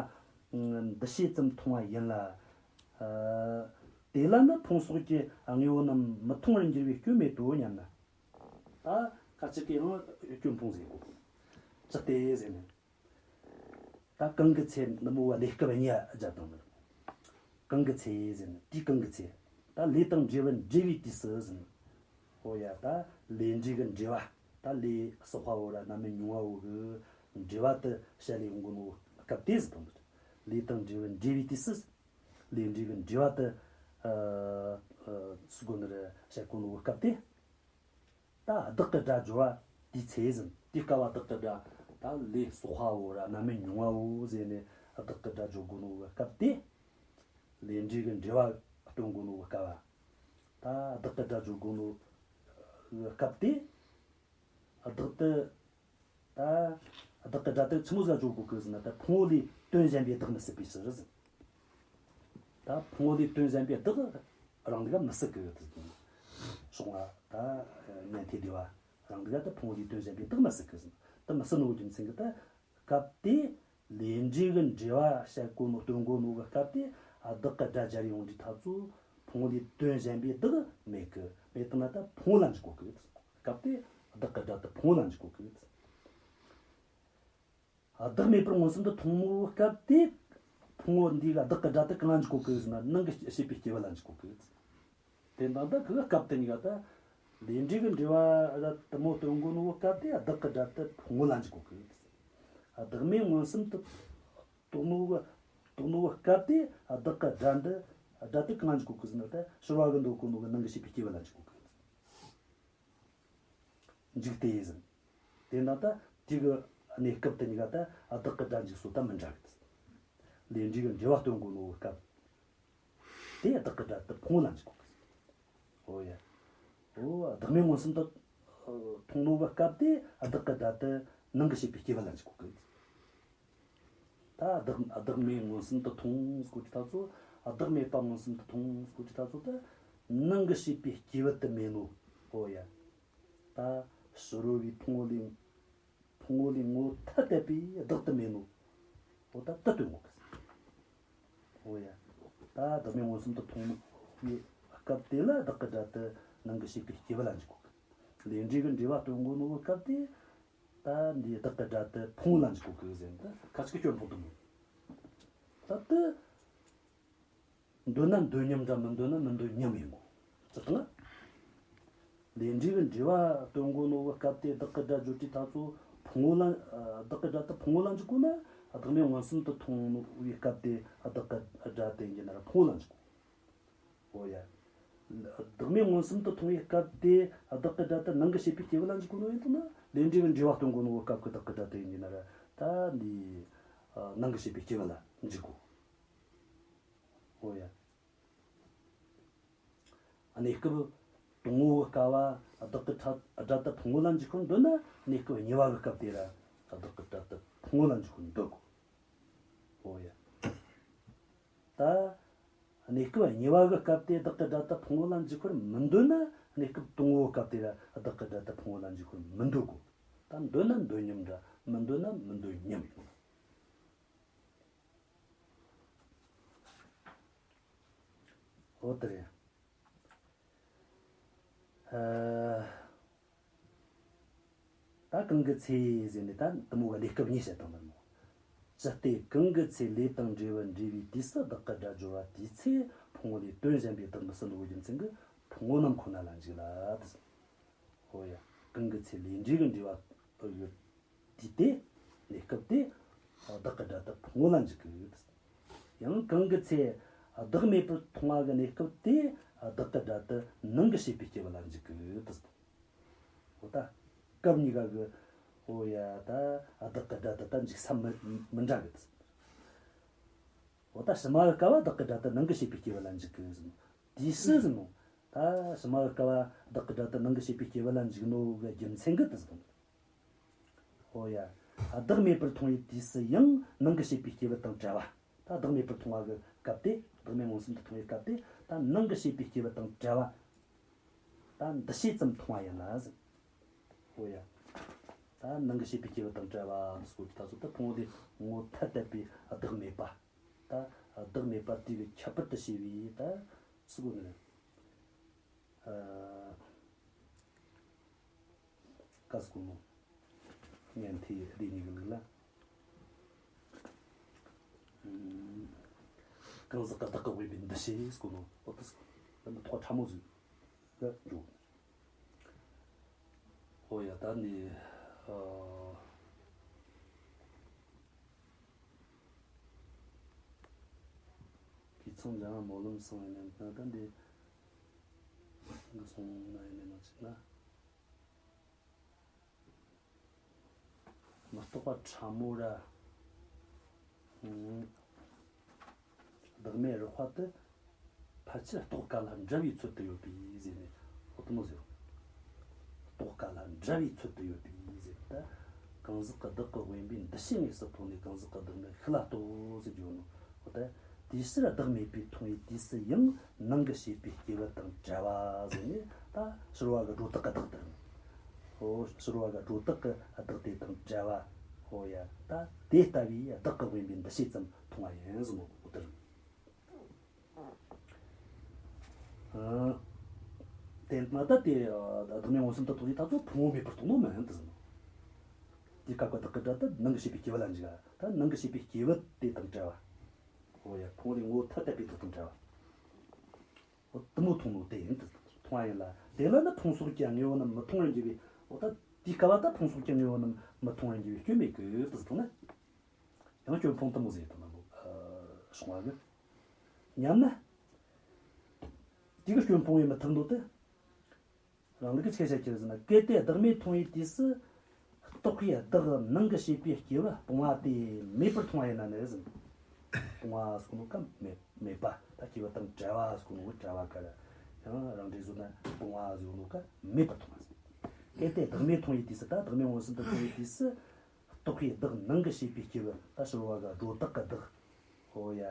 འདུ་བྱེད་ཙམ་མཐོང་བ་ཡིན་ལ། ཨ། དེ་ལ་ནི་ཕུང་སོགས་ཀྱི་དངོས་པོ་རྣམས་མི་མཐོང་བར་འགྱུར་བའི་སྐྱོན་མེད་དོ་སྙམ་ན། ད་ཁ་ཅིག་གིས་ཡང་སྐྱོན་སྤོང་ཟེར་གོ། ཅི་སྟེ་ཟེར་ན། ད་གང་གི་ཚེ་ནི་མོ་བ་ལས་སྐབས་གཉིས་སྦྱར་བཏང་ནི། གང་གི་ཚེ་ཟེར་ན་དེའི་གང་གི་ཚེ། ད་ལས་དང་འབྲས་བུ་འབྲེལ་བའི་དུས་སུ་ཟེར་ན། ཨོ་ཡ། ད་ལས་འབྲས་ཀྱི་འབྲེལ་བ། ད་ལས་བསགས་པ་བོ་ར་རྣམ་སྨིན་མྱོང་བ་བོ་གི་འབྲེལ་བ་དེ་བཤད་ལས་འོང་གོ་ནོ་སྐབས་དེ་ཟེར་དང་། ལས་དང་འབྲས་བུ་འབྲེལ་བའི་དུས་སུ། ལས་འབྲས་ཀྱི་འབྲེལ་བ་དེ། ཨ། ཨ། ཚུལ་གོ་ནི་རེད། བཤད་གོ་ནོ་སྐབས་དེ། ད་བདག་གི་སྒྲ་སྦྱོར་བ་དེའི་ཚེ་ཟེར། དེའི་སྐབས་བ་བདག་གི་སྒྲ། ད་ལས་བསགས་པ་བོ་ར་རྣམ་སྨིན་མྱོང་བ་བོ་ཟེར་ནས་བདག་གི་སྒྲ་སྦྱོར་གོ་ནོ་གི་སྐབས་དེ། ལས་འབྲས་ཀྱི་འབྲེལ་བ་སྟོན་གོ་ནོ་གི་སྐབས་བ། ད་བདག་གི་སྒྲ་སྦྱོར་གོ་ནོ་གི་སྐབས་དེ། བདག་དེ། ད་བདག་གི་སྒྲ་དེ་ཆི་མོ་ཟིག་སྦྱོར་གོ་གི་ཟེར་ན། ད་ཕུང་པོ་ལས་དོན་གཞན་པའི་བདག་མི་སྲིད་པའི་ཕྱིར་ཟེར། ད་ཕུང་པོ་ལས་དོན་གཞན་པའི་བདག་རང་ལུགས་མི་སྲིད་གི་ཟེར། ཕྱོགས་སྔ་ད་ཉན་ཐོས་སྡེ་པ་རང་ལུགས་ད་ཕུང་པོ་ལས་དོན་གཞན་པའི་བདག་མི་སྲིད་གི་ཟེར། ད་མི་སྲིད་ནོ་རྒྱུ་མཚན་གི་ད་སྐབས་དེ་ལས་འབྲས་ཀྱི་འབྲེལ་བ་བཤད་གོ་ནོ་སྟོན་གོ་ནོ་གི་སྐབས་དེ། བདག་གི་སྒྲ་སྦྱར་ཡོང་དུས་ད་ཚོ་ཕུང་པོ་ལས་དོན་གཞན་པའི་བདག་མེད་གི། མེད་དང་ན་ད་ཕུང་པོ་ལ་འཇུག་གོ་གི། སྐབས་དེ་བདག་གི་སྒྲ་དེ་ཕུང་པོ་ལ་འཇུག་གོ་གི། བདག་མེད་པར་མངོན་སུམ་དུ་མཐོང་ནོ་སྐབས་དེ། ཕུང་པོ་འདི་ག་བདག་གི་སྒྲ་དེ་གང་ལ་འཇུག་གོ་གི་ཟེར་ན། ནང་གི་ཤེས་པའི་སྐྱེས་བུ་ལ་འཇུག་གོ་གི། དེ་འདྲ་ད་གི་སྐབས་དེ་གཉིས་ཀ་ད་ལས་འབྲས་ཀྱི་འབྲེལ་བ་ར་དེ་མོ་སྟོན་གོ་ནོ་སྐབས་དེ་བདག་གི་སྒྲ་དེ་ཕུང་པོ་ལ་འཇུག་གོ་གི། བདག་མེད་མངོན་སུམ་དུ་རྟོགས་ནོ་གི་རྟོགས་ནོ་སྐབས་དེ་བདག་གི་སྒྲ་འདི་སྒྲ་དེ་གང་ལ་འཇུག་གོ་གི་ཟེར་ན། ད་ཕྱི་རོལ་གི་འདོད་གོ་ནོ་གི་ནང་གི་ཤེས་པའི་སྐྱེས་བུ་ལ་འཇུག་གོ་གི། འཇུག་སྟེ་ཟེར། དེ་ན་ད་དེ་གི་གནས་སྐབས་དེ་གཉིས་ཀ་ད་བདག་གི་སྒྲ་འཇུག་སྲོལ་ད་མི་འདྲ་གི། ལས་འབྲས་ཀྱི་འབྲེལ་བ་སྟོན་གོ་ནོ་སྐབས་དེ་བདག་གི་སྒྲ་དེ་ཕུང་པོ་ལ་འཇུག་གོ་གི། ཨོ་ཡ། ཨོ་བདག་མེད་མངོན་སུམ་དུ་མཐོང་ནོ་གི་སྐབས་དེ་བདག་གི་སྒྲ་དེ་ནང་གི་ཤེས་པའི་སྐྱེས་བུ་ལ་འཇུག་གོ་གི། ད་བདག་བདག་མེད་མངོན་སུམ་དུ་མཐོང་ཟེར་གོ་དུས་ད་ཚོ། བདག་མེད་པ་མངོན་སུམ་དུ་མཐོང་ཟེར་གོ་དུས་ད་ཚོ། ད་ནང་གི་ཤེས་པའི་སྐྱེས་བུ་དེ་མེད་ནོ། ཨོ་ཡ། ད་ཕྱི་རོལ་པའི་ཕུང་པོ་ལས་ཕུང་པོ་ལས་ངོ་བོ་ཐ་དད་པའི་བདག་དེ་མེད་ནོ། ཨོ་ད་དེ་སྟོན་གོ་གི། ཨོ་ཡ། ད་བདག་མེད་མངོན་སུམ་དུ་མཐོང་བའི་སྐབས་དེ་ལ་བདག་གི་སྒྲ་དེ་ནང་གི་ཤེས་པའི་སྐྱེས་བུ་ལ་འཇུག་གོ་གི། ལས་འབྲས་ཀྱི་འབྲེལ་བ་སྟོན་གོ་ནོ་གི་སྐབས་དེ། ད་འདི་བདག་གི་སྒྲ་དེ་ཕུང་པོ་ལ་འཇུག་གོ་གི་ཟེར་ན། ད་ཁ་ཅིག་གི་སྐྱོན་སྤོང་དུ་མོ། ད་དེ་འདོད་ན་འདོད་མཉམ་འདྲ། མི་འདོད་ན་མི་འདོད་མཉམ་ཡིན་གོ། ཅི་ལྟར་ན། ལས་འབྲས་ཀྱི་འབྲེལ་བ་སྟོན་གོ་ནོ་གི་སྐབས་དེ་བདག་གི་སྒྲ་སྦྱོར་དུས་ད་ཚོ་ཕུང་པོ་ལ། བདག་གི་སྒྲ་དེ་ཕུང་པོ་ལ་འཇུག་གོ་ན། བདག་མེད་མངོན་སུམ་དུ་མཐོང་ནོ་བའི་སྐབས་དེ་བདག་གི་སྒྲ་དེ་ཡིན་ན་ར་ཕུང་པོ་ལ་འཇུག་གོ། ཨོ་ཡ། བདག་མེད་མངོན་སུམ་དུ་མཐོང་བའི་སྐབས་དེ་བདག་གི་སྒྲ་དེ་ནང་གི་ཤེས་པའི་སྐྱེས་བུ་ལ་འཇུག་གོ་ནོ་ཡིན་དུས་ན། ལས་འབྲས་ཀྱི་འབྲེལ་བ་སྟོན་གོ་ནོ་གི་སྐབས་ཀྱི་བདག་གི་སྒྲ་དེ་ཡིན་ན་ར། ད་འདི་ནང་གི་ཤེས་པའི་སྐྱེས་བུ་ལ་འཇུག་གོ། ཨོ་ཡ། གནས་སྐབས་དང་པོ་གི་སྐབས་བ་བདག་གི་སྒྲ་སྒྲ་དེ་ཕུང་པོ་ལ་འཇུག་པར་འདོད་ན། གནས་སྐབས་གཉིས་པ་གི་སྐབས་དེ་ར་བདག་གི་སྒྲ་དེ་ཕུང་པོ་ལ་འཇུག་པར་འདོད་དགོས། ཨོ་ཡ། ད་གནས་སྐབས་གཉིས་པ་གི་སྐབས་དེ་བདག་གི་སྒྲ་དེ་ཕུང་པོ་ལ་འཇུག་པར་མི་འདོད་ན། གནས་སྐབས་དང་པོ་གི་སྐབས་དེ་ར་བདག་གི་སྒྲ་དེ་ཕུང་པོ་ལ་འཇུག་པར་མི་འདོད་དགོས། ད་འདོད་ན་འདོད་སྙམ་འདྲ། མི་འདོད་ན་མི་འདོད་སྙམ་ཡོད། འོ་དེ་རེད། ཨ། ད་གང་གི་ཚེ་ཟེར་ནས་ད་དེ་མོ་གི་གནས་སྐབས་གཉིས་བཤད་བཏང་ནི་མོ། ཅི་སྟེ་གང་གི་ཚེ་ལས་དང་འབྲས་བུ་འདྲེས་པའི་དུས་སུ་བདག་གི་སྒྲ་སྦྱོར་བ་དེའི་ཚེ་ཕུང་པོ་ལས་དོན་གཞན་པའི་བདག་མི་སྲིད་ནོ་རྒྱུ་མཚན་གྱིས་ཕུང་པོ་རྣམས་ཁོ་ན་ལ་འཇུག་ལ། ཨོ་ཡ། གང་གི་ཚེ་ལས་འབྲས་ཀྱི་འབྲེལ་བ་ཡོད། དུས་དེ། གནས་སྐབས་དེ། བདག་གི་སྒྲ་དེ་ཕུང་པོ་ལ་འཇུག་གི། ཡང་གང་གི་ཚེ་བདག་མེད་པར་མཐོང་བ་གི་གནས་སྐབས་དེ། བདག་གི་སྒྲ་དེ་ནང་གི་ཤེས་པའི་སྐྱེ་བོ་ལ་འཇུག་གི། འོ་ད། སྐབས་གཉིས་ཀ་གི། ཨོ་ཡ་ད། བདག་གི་སྒྲ་དེ་ད་འཇུག་ས་མི་མི་འདྲ་གི། འོ་ད་ཕྱི་མ་གི་སྐབས་བ་བདག་གི་སྒྲ་དེ་ནང་གི་ཤེས་པའི་སྐྱེ་བོ་ལ་འཇུག་གི་ཟེར། དུས་སུ་ཟེར་ནོ། ད་ཕྱི་མ་གི་སྐབས་བ་བདག་གི་སྒྲ་དེ་ནང་གི་ཤེས་པའི་སྐྱེ་བོ་ལ་འཇུག་ནོ་གི་རྒྱུ་མཚན་གྱིས་དེ་ཟེར་ནོ། ཨོ་ཡ། བདག་མེད་པར་མཐོང་བའི་དུས་སུ་ཡང་ནང་གི་ཤེས་པའི་སྐྱེ་བོ་དང་བྲལ་བ། ད་བདག་མེད་པར་མཐོང་བ་གི་སྐབས་དེ། བདག་མེད་མངོན་སུམ་དུ་མཐོང་བའི་སྐབས་དེ། ད་ནང་གི་ཤེས་པའི་སྐྱེ་བོ་དང་བྲལ་བ། ད་འདུ་བྱེད་ཙམ་མཐོང་བ་ཡིན་ལ་ཟེར། ཨོ་ཡ། ད་ནང་གི་ཤེས་པའི་སྐྱེ་བོ་དང་བྲལ་བ་ཟེར་གོ་དུས་ད་གཟོད་ད་ཕུང་པོ་དེ་ངོ་ཐ་དད་པའི་བདག་མེད་པ། ད་བདག་མེད་པ་དེ་གི་ཁྱད་པར་དུ་བྱས་པའི་ད་ཟེར་གོ་ནི། ཨ། ཀ་ཟེར་གོ་ནོ། ཉན་ཐོས་སྡེ་གཉིས་ཀྱི་ལུགས་ལ། ཨུམ། གང་ཟག་གི་བདག་གི་དབེན་པའི་འདུ་བྱེད་ཟེར་གོ་ནོ། འོ་དེ་ཟེར་གོ་ནོ། ད་ཐོག་ཕྲ་མོ་ཟིག་ག་འགྲོ། ཨོ་ཡ་ད་ནི། ཨ། དུས་མཚུངས་ཀྱང་སྨོན་ལམ་བཟང་ཡིན་ནམ་ན་ད་འདི་འདི་སོང་ན་ཡིན་ནམ་ན་ཅིག་ན། མི་རྟག་པ་ཕྲ་མོ་ར། ཨུམ། བདག་མེད་རགས་པ་དེ། ཕལ་ཆེར་རྟོགས་དཀའ་ལ་འདྲ་བའི་ཚོད་དུ་ཡོད་པས་ཟེར་ནས་འོ་དེ་མོ་ཟེར། རྟོགས་དཀའ་ལ་འདྲ་བའི་ཚོད་དུ་ཡོད་པས་ཟེར་ད། གང་ཟག་གི་བདག་གི་དབེན་པའི་འདུ་བྱེད་དངོས་སུ་མཐོང་ནས་གང་ཟག་གི་བདག་མེད་ཤུགས་ལ་རྟོགས་ཟེར་རྒྱུ་ནོ། འོ་ད། དེའི་ཕྱིར་བདག་མེད་པའི་མཐོང་བའི་དུས་སུ་ཡང་ནང་གི་ཤེས་པའི་སྐྱེ་བོ་དང་བྲལ་བ་ཟེར་ནས་ད་ཕྱི་རོལ་བ་གི་སྒྲོ་བཏགས་གི་བདག་དེ། འོ་ཕྱི་རོལ་བ་གི་སྒྲོ་བཏགས་གི་བདག་དེ་དང་བྲལ་བ། འོ་ཡ་ད་དེ་ལྟ་བུའི་བདག་གི་དབེན་པའི་འདུ་བྱེད་ཙམ་མཐོང་བ་ཡིན་ཟེར་ནོ་འོ་དེ་རེད། ཨ། དེ་ན་ད་དེ་བདག་མེད་མངོན་སུམ་དུ་རྟོགས་ནས་ད་གཟོད་ཕུང་པོ་མེད་པར་རྟོགས་ནོ་མིན་དེ་ཟེར་ནོ། དེའི་སྐབས་ཀྱི་བདག་གི་སྒྲ་དེ་ནང་གི་ཤེས་པའི་སྐྱེ་བོ་ལ་འཇུག་ག་ད་ནང་གི་ཤེས་པའི་སྐྱེ་བོ་དེ་དང་བྲལ་བ། འོ་ཡ་ཕུང་པོ་ལས་ངོ་བོ་ཐ་དད་པའི་བདག་དང་བྲལ་བ། འོ་དེ་མོ་མཐོང་ནོ་དེ་ཡིན་དེ་མཐོང་བ་ཡིན་ལ་དེ་ལ་ནི་ཕུང་སོགས་ཀྱི་དངོས་པོ་རྣམས་མི་མཐོང་བར་འགྱུར་བའི་འོ་ད་དེའི་སྐབས་ལ་ད་ཕུང་སོགས་ཀྱི་དངོས་པོ་རྣམས་མི་མཐོང་བར་འགྱུར་བའི་སྐྱོན་མེད་གི་དེ་མཐོང་ན། ཡང་སྐྱོན་ཕུང་དེ་མོ་ཟེར་དང་ན་བོ། ཨ། བྱུང་བ་གི། ཉམས་ན། དེ་གི་སྐྱོན་ཕུང་བས་མི་ཐུབ་འདོད་དེ། རང་ལུགས་ཀྱི་ཆེ་བཤད་ཁྱེར་ཟིན་ན་གལ་ཏེ་བདག་མེད་མཐོང་བའི་དུས་སུ། རྟོག་པའི་བདག་ནང་གི་ཤེས་པའི་སྐྱེ་བོ་སྤོང་བ་དེ་མེད་པར་མཐོང་བ་ཡིན་ན་ནི་ཟིན། སྤོང་བ་ཟེར་གོ་ནོ་ཀ་མེད་མེད་པ་ད་སྐྱེ་བོ་དང་བྲལ་བ་ཟེར་གོ་ནོ་བྲལ་བ་ཀ་ར། ཡང་རང་འགྲེལ་བཟོ་ན་སྤོང་བ་ཟེར་གོ་ནོ་ཀ་མེད་པར་མཐོང་བ་ཟིན། གལ་ཏེ་བདག་མེད་མཐོང་བའི་དུས་སུ་ད་བདག་མེད་མངོན་སུམ་དུ་མཐོང་བའི་དུས་སུ། རྟོག་པའི་བདག་ནང་གི་ཤེས་པའི་སྐྱེ་བོ་ད་ཕྱི་རོལ་བ་ག་སྒྲོ་བཏགས་གི་བདག་ཧོ་ཡ།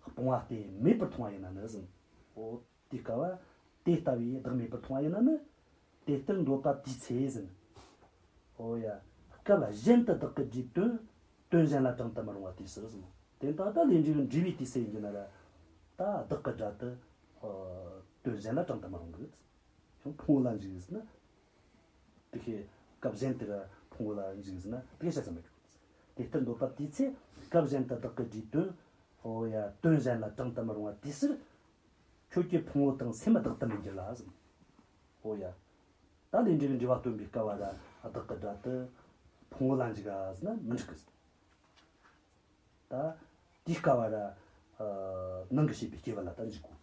སྤོང་བ་སྟེ་མེད་པར་མཐོང་བ་ཡིན་ན་ནི་ཟིན། ཨོ། དེའི་སྐབས་བ། དེ་ལྟ་བུའི་བདག་མེད་པར་མཐོང་བ་ཡིན་ན་ནི། དེ་ལྟར་འདོད་པ་དེའི་ཚེ་ཟིན། ཧོ་ཡ། སྐབས་གཞན་དུ་བདག་གི་སྒྲའི་དོན། དོན་གཞན་ལ་དྲངས་དུ་མི་རུང་བ་དེའི་ཕྱིར་ཟིན། དེ་ལྟ་ད་ལས་འབྲས་ཀྱི་འབྲས་བུའི་དུས་སུ་ཡིན་རྒྱུ་ན་ར། ད་བདག་གི་སྒྲ་དེ། དོན་གཞན་ལ་དྲངས་དུ་མི་རུང་གི། ཡང་ཕུང་པོ་ལ་འཇུག་ཟིན་ན། དེ་ཁའི་སྐབས་གཞན་དེ་ར་ཕུང་པོ་ལ་འཇུག་ཟིན་ན་དེ་ཁའི་བཤད་ས་མེད་གི། དེ་ལྟར་འདོད་པ་དེའི་ཚེ་སྐབས་གཞན་དུ་བདག་གི་སྒྲའི་དོན། ཨོ་ཡ་དོན་གཞན་ལ་དྲངས་དུ་མི་རུང་བ་དེའི་ཕྱིར། ཁྱོད་ཀྱི་ཕུང་པོ་དང་སེམས་བདག་ཏུ་མི་འགྱུར་ལ་ཟིན། ཨོ་ཡ། ད་ལས་འབྲས་ཀྱི་འབྲེལ་བ་སྟོན་པའི་སྐབས་བ་ར་བདག་གི་སྒྲ་དེ་ཕུང་པོ་ལ་འཇུག་ག་ཟིན་ན་མི་འགྲིག་གི་ཟིན། ད་དེའི་སྐབས་བ་ར། ནང་གི་ཤེས་པའི་སྐྱེ་བོ་ལ་ད་འཇུག་གོ།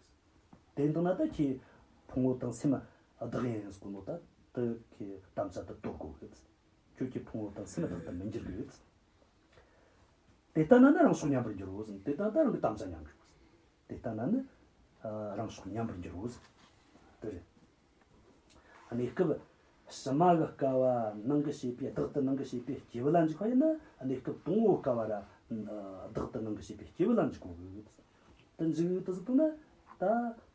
དེ་འདུག་ན་ད་ཁྱེད་ཕུང་པོ་དང་སེམས་བདག་ཡིན་ཟེར་གོ་ནོ་ད་དེ་ཁྱེད་དམ་བཅའ་དེ་དོར་དགོས་གི། ཁྱོད་ཀྱི་ཕུང་པོ་དང་སེམས་བདག་ཏུ་མི་འགྱུར་གི། དེ་ལྟ་ན་ནི་རང་ཕྱོགས་མཉམ་པར་འགྱུར་རོ་ཟེར། དེ་ལྟ་ན་ད་རང་གི་དམ་བཅའ་ཉམས་འགྱུར། དེ་ལྟ་ན་ནི་རང་ཕྱོགས་ཉམས་པར་འགྱུར་རོ་ཟེར། དེ་རེད། གནས་སྐབས་ཕྱི་མ་གི་སྐབས་ནང་གི་བྱེད་པའི་བདག་ཏུ་ནང་གི་བྱེད་པའི་སྐྱེ་བོ་ལ་འཇུག་པ་ཡིན་ན། གནས་སྐབས་དང་པོའི་སྐབས་ར་བདག་ཏུ་ནང་གི་བྱེད་པའི་སྐྱེ་བོ་ལ་འཇུག་དགོས་གི། དེ་འཇུག་དུ་ཟེར་ན། ད་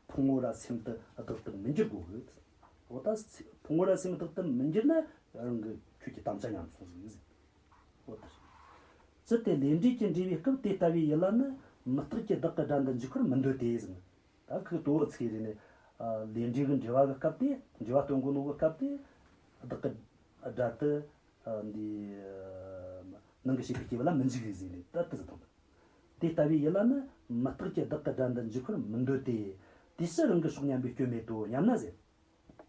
ཕུང་པོ་ར་སེམས་དེ་བདག་ཏུ་མི་འགྱུར་དགོས་གི། འོ་ད་ཕུང་པོ་ར་སེམས་བདག་ཏུ་མི་འགྱུར་ན་རང་གི་ཁྱོད་ཀྱི་དམ་བཅའ་ཉམས་སོང་ཟིག་ཟེར། འོ་ད་ཅི་སྟེ་ལས་འབྲས་ཀྱི་འབྲས་བུའི་སྐབས་དེ་ལྟ་བུའི་ཡུལ་ལ་ནི་མུ་སྟེགས་ཀྱི་བདག་གི་སྒྲ་འདི་འཇུག་པར་མི་འདོད་དེ་ཟེར། ད་ཁོས་དོ་བོ་ཚིག་རེ་ནས། ལས་འབྲས་ཀྱི་འབྲེལ་བ་གི་སྐབས་དེ། འབྲེལ་བ་སྟོན་གོ་ནོ་གི་སྐབས་དེ། བདག་གི་སྒྲ་དེ་འདི་ནང་གི་བྱེད་པའི་སྐྱེ་བོ་ལ་མི་འཇུག་གི་ཟེར་ནས། ད་དེ་ཟེར་དང་། དེ་ལྟ་བུའི་ཡུལ་ལ་ནི་མུ་སྟེགས་ཀྱི་བདག་གི་སྒྲ་འདི་འཇུག་པར་མི་འདོད་དེ། དུས་སུ་རང་གི་ཕྱོགས་ཉམས་པའི་སྐྱོན་མེད་དོ་སྙམ་ན་ཟེར།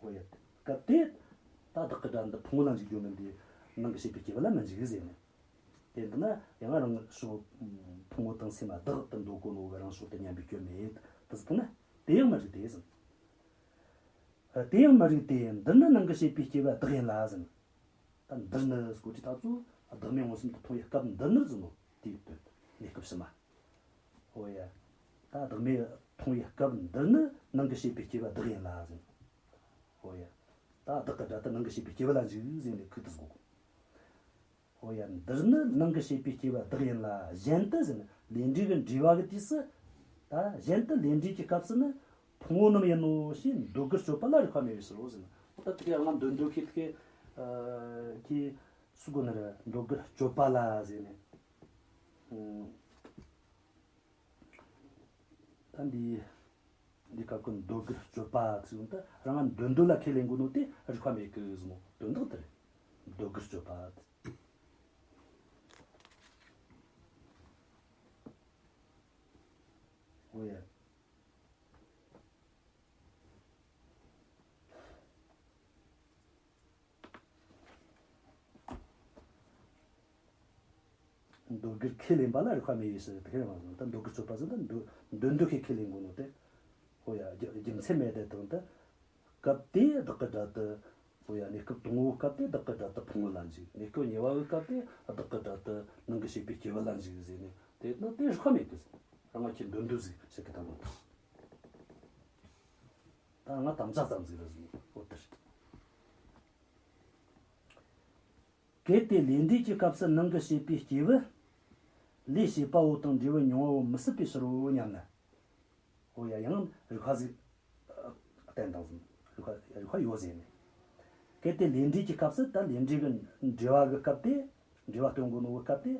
འོ་ཡ། སྐབས་དེ་ད་བདག་གི་སྒྲ་འདི་ཕུང་པོ་ལ་འཇུག་རྒྱུ་མིན་ཏེ། ནང་གི་བྱེད་པའི་སྐྱེ་བོ་ལ་མི་འཇུག་ཟེར་ནས། དེ་འདི་ན་ཡང་རང་ཕྱོགས་ཕུང་པོ་དང་སེམས་བདག་ཏུ་འདོད་གོ་ནོ་གི་རང་ཕྱོགས་དེ་ཉམས་པའི་སྐྱོན་མེད་དུ་ཟེར་ན། དེ་ཡང་མི་རིགས་ཏེ་ཟེར། དེ་ཡང་མི་རིགས་ཏེ། འདིར་ནི་ནང་གི་བྱེད་པའི་སྐྱེ་བོ་བདག་ཡིན་ལ་ཟེར། ད་འདིར་ནི་སྐོར་གྱི་ཐག་ཚོ་བདག་མེད་མངོན་སུམ་དུ་མཐོང་བའི་སྐབས་འདིར་ནི་ཟེར་ནོ་དེའི་དོན། གནས་སྐབས་ཕྱི་མ། འོ་ཡ། ད་བདག་མེད་མཐོང་བའི་སྐབས་འདིར་ནི་ནང་གི་བྱེད་པའི་སྐྱེ་བོ་བདག་ཡིན་ལ་ཟེར། འོ་ཡ། ད་བདག་གི་སྒྲ་དེ་ནང་གི་བྱེད་པའི་སྐྱེ་བོ་ལ་འཇུག་ཟེར་ནས་ཁོས་དེ་ཟེར་གོ། འོ་ཡ། འདིར་ནི་ནང་གི་བྱེད་པའི་སྐྱེ་བོ་བདག་ཡིན་ལ། གཞན་དུ་ཟེར་ན་ལས་འབྲས་ཀྱི་འབྲེལ་བ་གི་དུས་སུ། ད་གཞན་དུ་ལས་འབྲས་ཀྱི་སྐབས་སུ་ནི་ཕུང་པོ་རྣམས་ཡིན་ནོ་ཞེས་འདོད་དགུར་སྤྱོད་པ་ལ་རིགས་པ་མེད་པའི་ཕྱིར་རོ་ཟེར་ན། འོ་ད་དེ་ག་ང་འདོད་འདོད་ཁེ་དེ་ག་གི་སུ་གོ་ནི་རེད། འདོད་དགུར་སྤྱོད་པ་ལ་ཟེར་ནས། ད་འདི་འདི་སྐབས་ཀྱི་འདོད་དགུར་སྤྱོད་པ་ཚིག་ད་རང་ང་འདོད་འདོད་ལ་ཁས་ལེན་དགོས་ནོ་དེ་རིགས་པ་མེད་གི་ཟེར་ནོ་དོན་དག་དེ་རེད། འདོད་དགུར་སྤྱོད་པ། འོ་ཡ། འདོད་དགུར་ཁས་ལེན་པ་ལ་རིགས་པ་མེད་པའི་ཕྱིར་དེ་ཁས་ལེན་པ་ཟེར་ན། ད་འདོད་དགུར་སྤྱོད་པ་ཟེར་ན་འདོད་འདོད་འདོད་ཁས་ཁས་ལེན་དགོས་ནོ་དེ། ཧོ་ཡ། རྒྱུ་རྒྱུ་མཚན་མེད་དེ་དང་དེ། སྐབས་དེའི་བདག་གི་སྒྲ་དེ། ཧོ་ཡ། གནས་སྐབས་དང་པོའི་སྐབས་དེ་བདག་གི་སྒྲ་དེ་ཕུང་པོ་ལ་འཇུག་གནས་སྐབས་གཉིས་པའི་སྐབས་དེ་བདག་གི་སྒྲ་དེ་ནང་གི་བྱེད་པའི་སྐྱེ་བོ་ལ་འཇུག་ཟེར་ནས་དེ་ནི་དེ་རིགས་པ་མེད་གི་ཟེར། རང་ང་ཁྱེད་འདོད་འདོད་ཟིག་བྱེད་གི་དང་པོ་དང་། ད་ང་དམ་བཅའ་ཙམ་ཟིག་རེད་ཟེར་ནས་འོ་དེ་རེད། གལ་ཏེ་ལས་འབྲས་ཀྱི་སྐབས་སུ་ནང་གི་བྱེད་པའི་སྐྱེས་བུ། ལས་བྱེད་པ་པོ་དང་འབྲས་བུ་མྱོང་བ་པོ་མི་སྲིད་པའི་ཕྱིར་རོ་སྙམ་ན། འོ་ཡ། ཡང་རིགས་པ་ཟིག་བསྟན་དང་ཟེར། རིགས་པ་རིགས་པ་ཡོད་ཟེར་ནས། གལ་ཏེ་ལས་འབྲས་ཀྱི་སྐབས་སུ། ད་ལས་འབྲས་ཀྱི་འབྲེལ་བ་གི་སྐབས་དེ། འབྲེལ་བ་སྟོན་གོ་ནོ་གི་སྐབས་དེ།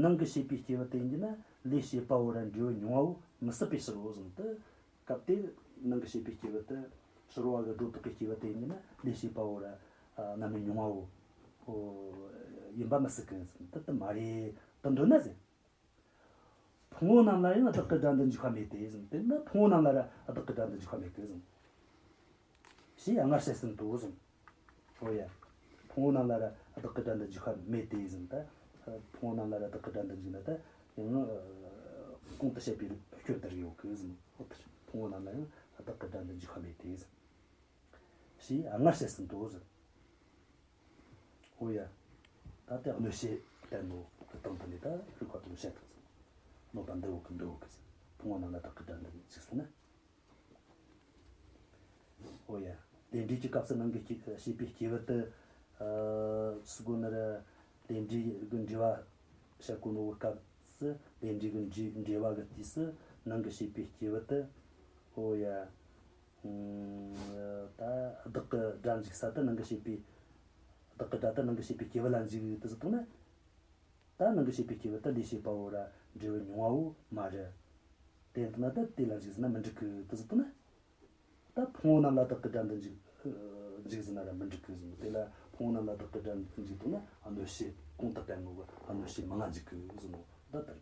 ནང་གི་བྱེད་པའི་སྐྱེས་བུ་དེ་ཡིན་ན་ལས་བྱེད་པ་པོ་ར་འབྲས་བུ་མྱོང་བ་པོ་མི་སྲིད་པའི་ཕྱིར་རོ་ཟེར་ནས་དེ། སྐབས་དེ་ནང་གི་བྱེད་པའི་སྐྱེས་བུ་དེ་ཕྱི་རོལ་པ་གི་སྒྲོ་བཏགས་པའི་སྐྱེས་བུ་དེ་ཡིན་ན་ལས་བྱེད་པ་པོ་ར་རྣམ་སྨིན་མྱོང་བ་པོ་ཡིན་པ་མི་སྲིད་གི་ཟེར། དེ་དེ་མ་རེད་དུ་འདོད་ན་ཟེར། ཕུང་པོ་རྣམས་ལ་ཡང་བདག་གི་སྒྲ་འདི་འཇུག་པ་མེད་དེ་ཟེར། དེ་ན་ཕུང་པོ་རྣམས་ལ་ར་བདག་གི་སྒྲ་འདི་འཇུག་པ་མེད་གི་ཟེར། ཞེས་སྔར་བཤད་ཟིན་ཏོ་ཟེར། འོ་ཡ། ཕུང་པོ་རྣམས་ལ་ར་བདག་གི་སྒྲ་འདི་འཇུག་པ་མེད་དེ་ཟེར། ད་ཕུང་པོ་རྣམས་ལ་ར་བདག་གི་སྒྲ་འདི་འཇུག་ན་ད་ཡང་གོང་དུ་བཤད་པའི་སྐྱོན་དེ་རིགས་ཡོད་གི་ཟེར། འོ་དེ་ཕུང་པོ་རྣམས་ལ་ཡང་བདག་གི་སྒྲ་འདི་འཇུག་པ་མེད་དེ་ཟེར། ཞེས་སྔར་བཤད་ཟིན་ཏོ་ཟེར། འོ་ཡ། ད་ལྟའི་གནོད་བྱེད་བསྟན་ནོ་གི་སྟེང་དུ་ནས་ད་རིགས་པ་དེ་ལ་བཤད་དང་ཟེར། གནོད་པ་འདི་འོག་གི་འདི་འོག་གི་ཟེར། ཕུང་པོ་རྣམས་ལ་བདག་གི་སྒྲ་འདི་འཇུག་སོང་ན། འོ་ཡ། ལས་འབྲས་ཀྱི་སྐབས་སུ་ནང་གི་སྐྱེ་བྱེད་པའི་སྐྱེས་བུ་དེ། ཨ་སུ་གོ་ནི་ར། ལས་འབྲས་ཀྱི་འབྲེལ་བ་བཤད་གོ་ནོ་གི་སྐབས་སུ་ལས་འབྲས་ཀྱི་འབྲེལ་འབྲེལ་བ་གི་དུས་སུ་ནང་གི་བྱེད་པའི་སྐྱེས་བུ་དེ། འོ་ཡ། ད་བདག་གི་སྒྲ་འཇུག་ས་དེ་ནང་གི་བྱེད་པའི། བདག་གི་སྒྲ་དེ་ནང་གི་བྱེད་པའི་སྐྱེས་བུ་ལ་འཇུག་དུ་ཟེར་བཏང་ན། ད་ནང་གི་བྱེད་པའི་སྐྱེས་བུ་དེ་ལས་བྱེད་པ་པོ་ར་འབྲས་བུ་མྱོང་བ་པོ་མ་རེད། དེ་ཡིན་ན་ད་དེ་ལ་འཇུག་ཟེར་ན་མི་འགྲིག་གི་དུ་ཟེར་བཏང་ན། ད་ཕུང་པོ་རྣམས་ལ་བདག་གི་སྒྲ་འདི་འཇུག་འཇུག་ཟེར་ན་ར་མི་འགྲིག་གི་ཟེར་ནོ། དེ་ལ་ཕུང་པོ་རྣམས་ལ་བདག་གི་སྒྲ་འཇུག་བཏང་ན་གནོད་བྱེད་གོང་དུ་བསྟན་ནོ་གི་གནོད་བྱེད་མང་ང་འཇུག་གི་ཟེར་ནོ་ད་ལྟར།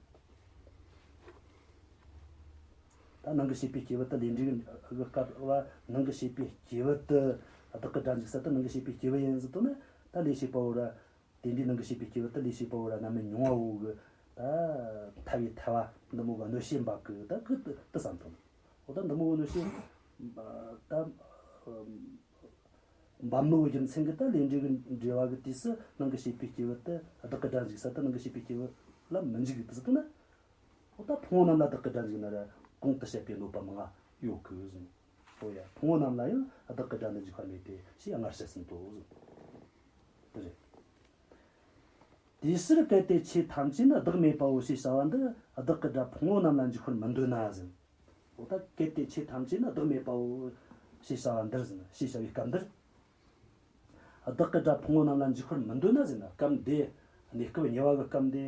ད་ནང་གི་བྱེད་པའི་སྐྱེས་བུ་དེ་ལས་འབྲས་ཀྱི་སྐབས་ལ་ནང་གི་བྱེད་པའི་སྐྱེས་བུ་དེ་བདག་གི་སྒྲ་འཇུག་ས་དེ་ནང་གི་བྱེད་པའི་སྐྱེས་བུ་ཡིན་ཟེར་བཏང་ན། ད་ལས་བྱེད་པ་པོ་ར། དེ་འདྲའི་ནང་གི་བྱེད་པའི་སྐྱེས་བུ་དེ་ལས་བྱེད་པ་པོ་ར་རྣམ་སྨིན་མྱོང་བ་པོ་གི་ད་ཐལ་བའི་ཐལ་བ་འདི་མོ་གི་གནོད་བྱེད་འབབ་གི་ད་གི་དེ་བསམ་བཏང་། འོ་ད་འདི་མོ་གི་གནོད་བྱེད་ད་འབབ་ནོ་གི་རྒྱུ་མཚན་གི་ད་ལས་འབྲས་ཀྱི་འབྲེལ་བ་གི་དུས་སུ་ནང་གི་བྱེད་པའི་སྐྱེས་བུ་དེ་བདག་གི་སྒྲ་འཇུག་ས་དེ་ནང་གི་བྱེད་པའི་སྐྱེས་བུ་ལ་མི་འཇུག་གི་དེ་ཟེར་བཏང་ན། འོ་ད་ཕུང་པོ་རྣམས་ལ་བདག་གི་སྒྲ་འཇུག་ན་ར། གོང་དུ་བཤད་པའི་གནོད་པ་མང་ང་ཡོད་གི་ཟེར། ཨོ་ཡ། ཕུང་པོ་རྣམས་ལ་ཡང་བདག་གི་སྒྲ་ནི་འཇིག་པ་མེད་དེ་ཞེས་སྔར་བཤད་ཟིན་ཏོ་ཟེར། དེ་རེད། དེའི་ཕྱིར་གལ་ཏེ་ཆོས་ཐམས་ཅད་ནི་བདག་མེད་པའོ་ཞེས་བྱ་བ་འདིར་བདག་གི་སྒྲ་ཕུང་པོ་རྣམས་ལ་འཇུག་པར་མི་འདོད་ན་ཟེར། འོ་ད་གལ་ཏེ་ཆོས་ཐམས་ཅད་ནི་བདག་མེད་པའོ་ཞེས་བྱ་བ་འདིར་ཟེར་ཞེས་བྱ་བའི་སྐབས་འདིར། བདག་གི་སྒྲ་ཕུང་པོ་རྣམས་ལ་འཇུག་པར་མི་འདོད་ན་ཟེར་ན། སྐབས་འདི་གནས་སྐབས་གཉིས་པ་གི་སྐབས་འདི་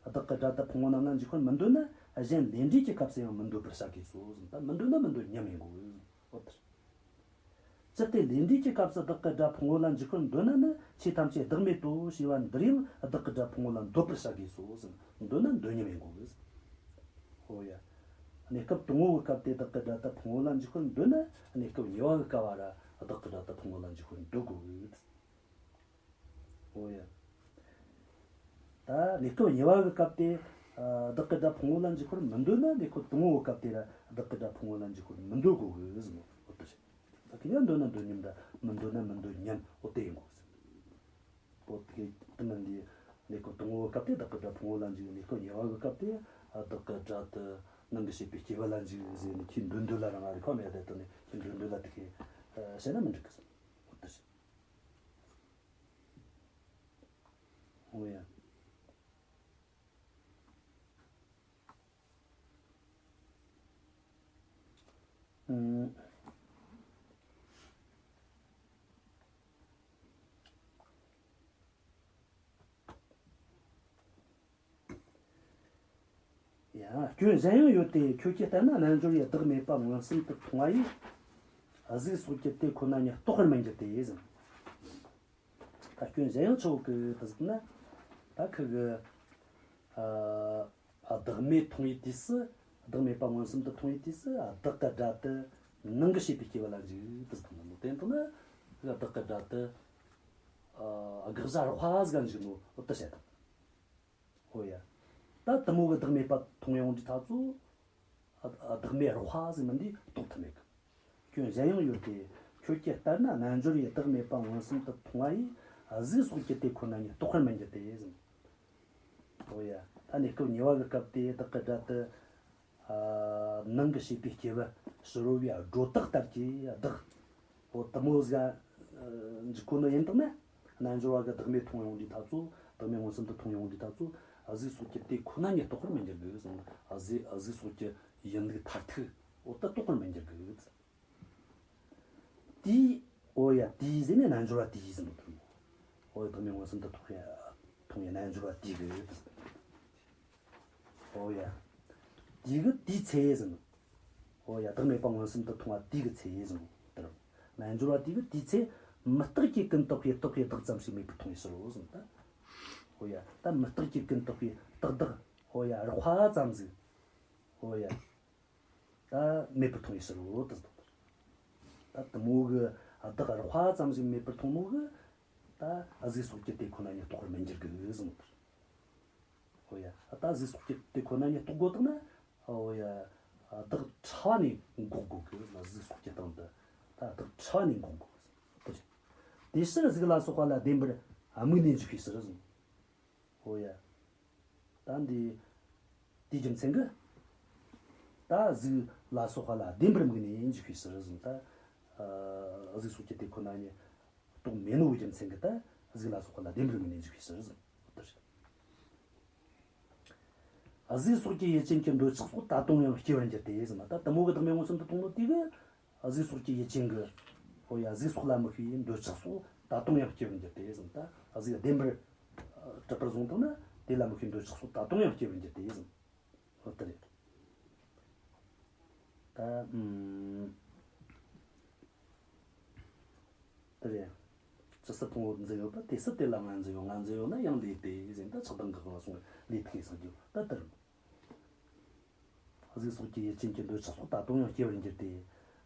བདག་གི་སྒྲ་དེ་ཕུང་པོ་རྣམས་ལ་འཇུག་པར་མི་འདོད་ན། གཞན་ལས་འབྲས་ཀྱི་སྐབས་སུ་ཡང་མི་འདོད་པར་བྱ་དགོས་སོ་ཟེར། ད་མི་འདོད་ན་མི་འདོད་མཉམ་ཡིན་དགོས་ཟེར། འོ་དེར། ཅི་སྟེ་ལས་འབྲས་ཀྱི་སྐབས་སུ་བདག་གི་སྒྲ་ཕུང་པོ་ལ་འཇུག་པར་འདོད་ན་ནི། ཆོས་ཐམས་ཅད་བདག་མེད་དོ་ཞེས་པ་འདིར་ཡང་བདག་གི་སྒྲ་ཕུང་པོ་ལ་འདོད་པར་བྱ་དགོས་སོ་ཟེར། འདོད་ན་འདོད་མཉམ་ཡིན་དགོས་ཟེར། ཨོ་ཡ། གནས་སྐབས་དང་པོའི་སྐབས་དེ་བདག་གི་སྒྲ་དེ་ཕུང་པོ་ལ་འཇུག་པར་འདོད་ན། གནས་སྐབས་གཉིས་པ་གི་སྐབས་བ་ར་བདག་གི་སྒྲ་དེ་ཕུང་པོ་ལ་འཇུག་པར་འདོད་དགོས་ཟེར། ཨོ་ཡ། ད་གནས་སྐབས་གཉིས་པ་གི་སྐབས་དེ། ཨ། བདག་གི་སྒྲ་ཕུང་པོ་ལ་འཇུག་པར་མི་འདོད་ན། གནས་སྐབས་དང་པོའི་སྐབས་དེ་ར་བདག་གི་སྒྲ་ཕུང་པོ་ལ་འཇུག་པར་མི་འདོད་དགོས་གི་ཟེར་ནོ། འོ་དེ་རེད། ད་གི་ཡང་འདོད་ན་འདོད་མཉམ་འདྲ། མི་འདོད་ན་མི་འདོད་མཉམ། འོ་དེ་ཡིན་དགོས་ཟེར། འོ་དེ་གི་དེ་མིན་འདི་གནས་སྐབས་དང་པོའི་སྐབས་དེ་བདག་གི་སྒྲ་ཕུང་པོ་ལ་འཇུག། གནས་སྐབས་གཉིས་པ་གི་སྐབས་དེ་བདག་གི་སྒྲ་དེ་ནང་གི་བྱས་པའི་སྐྱེ་བ་ལ་འཇུག་ཟེར་ནས། ཁྱེད་འདོད་འདོད་ལ་རང་རེ་ཁོ་མེད་དེ་དོན་ནས་ཁྱེད་འདོད་འདོད་ལ་དེ་གི་བཤད་ན་མི་འགྲིག་གི་ཟེར། འོ་དེ་རེད། འོ་ཡ། ཨུམ། ཡ། སྐྱོན་གཞན་ཡང་ཡོད་དེ། ཁྱོད་ཀྱིས་ལྟར་ན་རྣལ་འབྱོར་པས་བདག་མེད་པ་མངོན་སུམ་དུ་མཐོང་བ་ཡིས། གཟུགས་སོགས་ཀྱི་དེ་ཁོ་ན་ཉིད་རྟོགས་པར་མི་འགྱུར་ཏེ་ཟེར། ད་སྐྱོན་གཞན་ཡང་ཆོག་གི་ད་ཟེར་ན། ད་ཁི་གི། ཨ། བདག་མེད་མཐོང་བའི་དུས་སུ། བདག་མེད་པ་མངོན་སུམ་དུ་མཐོང་བའི་དུས་སུ། བདག་གི་སྒྲ་དེ་ནང་གི་བྱས་པའི་སྐྱེ་བ་ལ་འཇུག་དུ་ཟེར་ནོ། དེ་ལྟ་ན་བདག་གི་སྒྲ་དེ། ཨ། དགག་བྱ་རགས་པ་ཟིག་ག་འཇུག་ནོ། འོ་དེ་བཤད་དང་། ཨོ་ཡ། ད་དེ་མོ་གི་བདག་མེད་པ་མཐོང་ཡོང་དུས་ད་ཚོ། ཨ། བདག་མེད་རགས་པ་ཟིག་མིན་འདི་རྟོགས་ཐུབ་མེད་གི། སྐྱོན་གཞན་ཡང་ཡོད་དེ། ཁྱོད་ཀྱིས་ལྟར་ན་རྣལ་འབྱོར་པས་བདག་མེད་པ་མངོན་སུམ་དུ་མཐོང་བ་ཡིས། གཟུགས་སོགས་ཀྱི་དེ་ཁོ་ན་ཉིད་རྟོགས་པར་མི་འགྱུར་ཏེ་ཟེར། ཨོ་ཡ། ད་གནས་སྐབས་གཉིས་པ་གི་སྐབས་དེ་བདག་གི་སྒྲ་དེ། ཨ། ནང་གི་བྱས་པའི་སྐྱེ་བ་ཕྱི་རོལ་པའི་སྒྲོ་བཏགས་ལྟར་གྱི་བདག་འོ་དེ་མོ་ཟིག་ག་འཇུག་གོ་ནི་ཡིན་དང་ན། རྣལ་འབྱོར་པ་གི་བདག་མེད་མཐོང་ཡོང་དུས་ད་ཚོ། བདག་མེད་མངོན་སུམ་དུ་མཐོང་ཡོང་དུས་ད་ཚོ། གཟུགས་སོགས་ཀྱི་དེ་ཁོ་ན་ཉིད་རྟོགས་པར་མི་འགྱུར་གི་ཟེར། གཟུགས། གཟུགས་སོགས་ཀྱི་ཡིན་ལུགས་མཐར་ཐུག་འོ་དེ་རྟོགས་པར་མི་འགྱུར་གི་ཟེར། དེའི། ཨོ་ཡ། དེའི་ཟེར་ནས་རྣལ་འབྱོར་པ་དེའི་ཟེར་འདུག་ཨོ་ཡ། བདག་མེད་མངོན་སུམ་དུ་མཐོང་ཡ། མཐོང་ཡ་རྣལ་འབྱོར་པ་དེའི་གི། ཨོ་ཡ། དེའི་གི་དེའི་ཚེ་ཟེར། ཨོ་ཡ། བདག་མེད་པ་མངོན་སུམ་དུ་མཐོང་བ་དེའི་གི་ཚེ་ཟེར། དེར། རྣལ་འབྱོར་པ་དེའི་གི་དེའི་ཚེ། མུ་སྟེགས་ཀྱི་ཀུན་བརྟགས་པས་བརྟགས་པའི་བདག་ཙམ་ཞིག་མེད་པར་མཐོང་བའི་ཕྱིར་རོ་ཟེར། ད། ཨོ་ཡ། ད་མུ་སྟེགས་ཀྱི་ཀུན་བརྟགས་པས་བརྟགས་བདག་ཨོ་ཡ། རགས་པ་ཙམ་ཟིག་ཨོ་ཡ། ད་མེད་པར་མཐོང་བའི་ཕྱིར་རོ་དེ་ཟེར། ད་དེ་མོ་གི་བདག་རགས་པ་ཙམ་ཞིག་མེད་པར་མཐོང་ནོ་གི། ད་གཟུགས་སོགས་ཀྱི་དེ་ཁོ་ན་ཉིད་རྟོགས་པར་མི་འགྱུར་གི་ཟེར་ནོ། ཨོ་ཡ། ད་གཟུགས་སོགས་ཀྱི་དེ་ཁོ་ན་ཉིད་རྟོགས་དགོས་དང་ན། ཨོ་ཡ། བདག་ཕྲ་བ་ནས་འགོག་དགོས་གི། གཟུགས་སོགས་ཀྱི་སྟེང་དུ་ད་བདག་ཕྲ་བ་ནས་འགོག་དགོས་གི། དེ་རེད། དེའི་ཕྱིར་གཟུགས་ལ་སོགས་པ་ལ་བདེན་པར་དམིགས་ནས་འཇུག་པའི་ཕྱིར་ཟེར། ཨོ་ཡ། ད་འདི། དེའི་རྒྱུ་མཚན་གྱིས། ད་གཟུགས་ལ་སོགས་པ་ལ་བདེན་པར་དམིགས་ནས་འཇུག་པའི་ཕྱིར་ཟེར། ད། ཨ། གཟུགས་སོགས་ཀྱི་དེ་ཁོ་ན་ཉིད་རྟོགས་མེད་ནོ་གི་རྒྱུ་མཚན་གྱིས་ད་གཟུགས་ལ་སོགས་པ་ལ་བདེན་པར་དམིགས་ནས་འཇུག་པའི་ཕྱིར་ཟེར། དེ་རེད། གཟུགས་སོགས་ཀྱི་ཡུལ་ཅན་གྱི་འདོད་ཆགས་སོགས་ད་དུང་ཡང་སྐྱེ་བར་འགྱུར་ཏེ་ཟེར་ན། ད་དེ་མོ་གི་བདག་མེད་མངོན་སུམ་དུ་མཐོང་ནོ་དེ་གིས། གཟུགས་སོགས་ཀྱི་ཡུལ་ཅན་གྱི། ཨོ་ཡ། གཟུགས་སོགས་ལ་དམིགས་པའི་འདོད་ཆགས་སོགས་ད་དུང་ཡང་སྐྱེ་བར་འགྱུར་ཏེ་ཟེར་ན། ད་གཟུགས་བདེན་པར་གྲུབ་པར་བཟུང་བཏང་ན། དེ་ལ་དམིགས་པའི་འདོད་ཆགས་སོགས་ད་དུང་ཡང་སྐྱེ་བར་འགྱུར་ཏེ་ཟེར་ན། འོ་དེ་རེད། ད་ཨུམ། དེ་རེད། ཇི་སྲིད་ཕུང་པོ་འཛིན་ཡོད་པ། དེ་སྲིད་དེ་ལ་ང་འཛིན་ཡོད། ང་འཛིན་ཡོད་ན་ཡང་ལས་དེ་ཟེར་ན། ད་ཆགས་སྡང་གི་དབང་སོང་ལས་དེ་ཟེར་རྒྱུ་ད་དེ་རེད། གཟུགས་སོགས་ཀྱི་ཡུལ་ཅན་གྱི་འདོད་ཆགས་སོགས་ད་དུང་ཡང་སྐྱེ་བར་འགྱུར་ཏེ།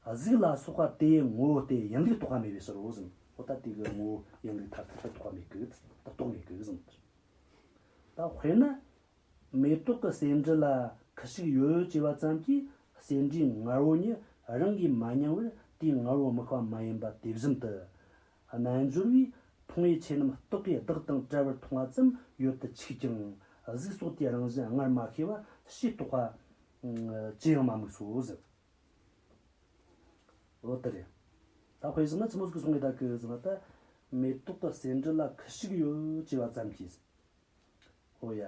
གཟུགས་ལ་སོགས་པ་དེའི་ངོ་བོ་དེ་ཡིན་ལུགས་རྟོགས་པ་མེད་པའི་ཕྱིར་རོ་ཟེར། འོ་ད་དེ་གི་ངོ་བོ་ཡིན་ལུགས་མཐར་ཐུག་ཏུ་རྟོགས་པ་མེད་གི། རྟོགས་མེད་གི་ཟེར། ད་དཔེར་ན། མེ་ཏོག་གི་ཟེའུ་འབྲུ་ལ་ཁུ་བྱུག་ཡོད་ཅེས་པ་ཙམ་གྱིས་ཟེའུ་འབྲུའི་ངར་པོ་ཉིད་རང་གིས་མ་མྱངས་པར་དེའི་ངར་པོ་དམིགས་པ་མ་ཡིན་པ་དེ་བཞིན་དུ། རྣལ་འབྱོར་པས་མཐོང་བའི་ཆོས་རྣམས་རྟོག་གེའི་བདག་དང་བྲལ་བར་མཐོང་བ་ཙམ་ཡོད་དུ་ཆུག་ཀྱང་། གཟུགས་སོགས་དེའི་རང་བཞིན་སྔར་མ་ཤེས་པ་ཕྱིས་རྟོགས་པ་ ཅི་ཡང་མ་དམིགས་སོ་ཟེར། འོ་དེ་རེད། ད་དཔེ་བཞག་ན་ཅི་མོ་ཟིག་གི་སོང་ངེ་ད་གི་ཟེར་ན། ད་མེ་ཏོག་གི་ཟེའུ་འབྲུ་ལ་ཁུ་བྱུག་ཡོད་ཅེས་པ་ཙམ་གྱིས་ཟེར། འོ་ཡ།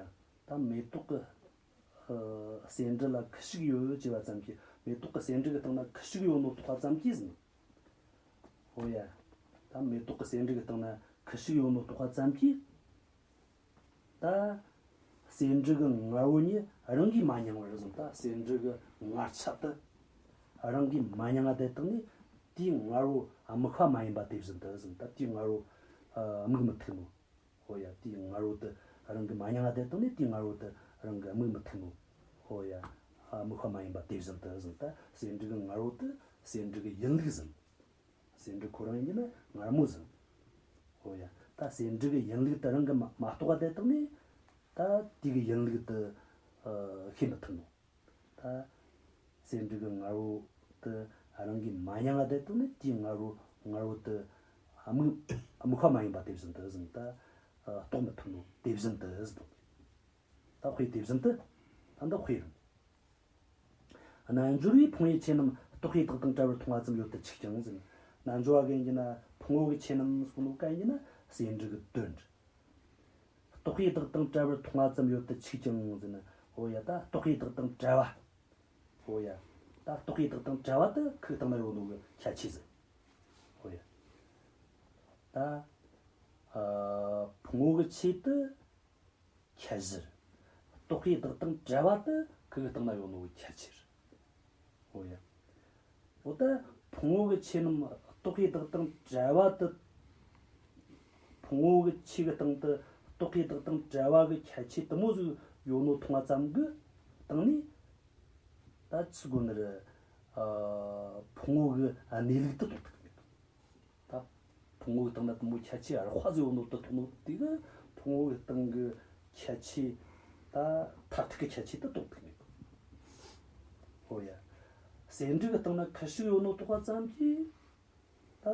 ད་མེ་ཏོག་གི་ཨ་ཟེའུ་འབྲུ་ལ་ཁུ་བྱུག་ཡོད་ཅེས་པ་ཙམ་གྱིས། མེ་ཏོག་གི་ཟེའུ་འབྲུ་གི་སྟེང་ན་ཁུ་བྱུག་ཡོད་ནོ་རྟོགས་པ་ཙམ་གྱིས་ཟེར། འོ་ཡ། ད་མེ་ཏོག་གི་ཟེའུ་འབྲུ་གི་སྟེང་ན་ཁུ་བྱུག་ཡོད་ནོ་རྟོགས་པ་ཙམ་གྱིས། ད་ཟེའུ་འབྲུ་གི་མངར་བོ་ཉིད་རང་གིས་མ་མྱངས་པར་ཟེར། ད་ཟེའུ་འབྲུ་གི་མངར་ཆ་དེ་རང་གིས་མ་མྱངས་པ་དེ་དག་ནི་དེའི་མངར་བོ་དམིགས་པ་མ་ཡིན་པ་དེ་བཞིན་དུ་ཟེར། ད་དེའི་མངར་བོ་ཨ་དམིགས་མི་ཐུབ་ནོ། འོ་ཡ། དེའི་མངར་བོ་དེ་རང་གིས་མ་མྱངས་པ་དེ་དག་ནི་དེའི་མངར་བོ་དེ་རང་གིས་དམིགས་མི་ཐུབ་ནོ། འོ་ཡ། ཨ་དམིགས་པ་མ་ཡིན་པ་དེ་བཞིན་དུ་ཟེར། ད་ཟེའུ་འབྲུ་གི་མངར་བོ་དེ་ཟེའུ་འབྲུ་གི་ཡིན་ལུགས་ཟེར། ཟེའུ་འབྲུ་ཁོ་རང་ཡིན་གྱི་ན་མངར་མོ་ཟེར། འོ་ཡ། ད་ཟེའུ་འབྲུ་གི་ཡིན་ལུགས་དེ་རང་གིས་མ་མ་རྟོགས་པ་དེ་དག་ནི་ད་དེ་གི་ཡིན་ལུགས་དེ་ཨ་ཤེས་མི་ཐུབ་ནོ། ད་ཟེའུ་འབྲུ་གི་མངར་བོ་དེ་རང་གིས་མ་མྱངས་པ་དེ་དག་ནི་དེའི་མངར་བོ་མངར་བོ་དེ་དམིགས་དམིགས་པ་མ་ཡིན་པ་དེ་བཞིན་དུ་ཟེར། ད་ཨ་རྟོགས་མི་ཐུབ་ནོ་དེ་བཞིན་དུ་ཟེར། ད་དཔེ་དེ་བཞིན་དུ། ད་འདི་དཔེ་རེད། རྣལ་འབྱོར་བས་ཕུང་པོའི་ཆོས་རྣམས་རྟོག་པས་བདག་དང་བྲལ་བར་མཐོང་བ་ཙམ་ཡོད་དུ་ཆུག་ཀྱང་ཟེར། རྣལ་འབྱོར་བ་གན་གྱི་ན་ཕུང་པོ་གི་ཆོས་རྣམས་གསུངས་ནོ་གན་གྱི་ན་ཟེའུ་འབྲུ་གི་དོན་རེད། རྟོག་པས་བདག་དང་བྲལ་བར་མཐོང་བ་ཙམ་ཡོད་དུ་ཆུག་ཀྱང་ཟེར་ན། འོ་ཡ། ད་རྟོག་པས་བདག་དང་བྲལ་བ། འོ་ཡ། ད་རྟོག་པས་བདག་དང་བྲལ་བ་དེ་ཁུ་སྟེང་ན་ཡོད་ནོ་གི་ཁྱད་ཆོས་ཟེར། འོ་ཡ། ད་ཨ་ཕུང་པོ་གི་ཆོས་དེ་ཁྱད་གཞི་རེད། རྟོག་པས་བདག་དང་བྲལ་བ་དེ་ཁུ་གི་སྟེང་ན་ཡོད་ནོ་གི་ཁྱད་ཆོས་རེད། འོ་ཡ། འོ་ད་ཕུང་པོ་གི་ཆོས་རྣམས་རྟོག་པས་བདག་དང་བྲལ་བ་དེ། ཕུང་པོ་གི་ཆོས་གི་སྟེང་དུ་རྟོག་པས་བདག་དང་བྲལ་བ་གི་ཁྱད་ཆོས་དེ་མོ་ཟིག་ཡོད་ནོ་མཐོང་བ་ཙམ་གི་སྟེང་ནས། ད་ཅི་གོ་ནི་རེད། ཨ་ཕུང་པོ་གི་གནས་ལུགས་དེ་རྟོགས་ཐུབ་མེད། ད་ཕུང་པོ་གི་སྟེང་ན་དེ་མོ་ཁྱད་ཆོས་རགས་ཟིག་ཡོད་ནོ་དེ་མཐོང་ནོ་དེ་གིས་ཕུང་པོ་གི་སྟེང་གི་ཁྱད་ཆོས། ད་མཐར་ཐུག་གི་ཁྱད་ཆོས་དེ་རྟོགས་ཐུབ་མེད། འོ་ཡ། ཟེའུ་འབྲུ་གི་སྟེང་ན་ཁུ་བྱུག་ཡོད་ནོ་རྟོགས་པ་ཙམ་གྱིས། ད་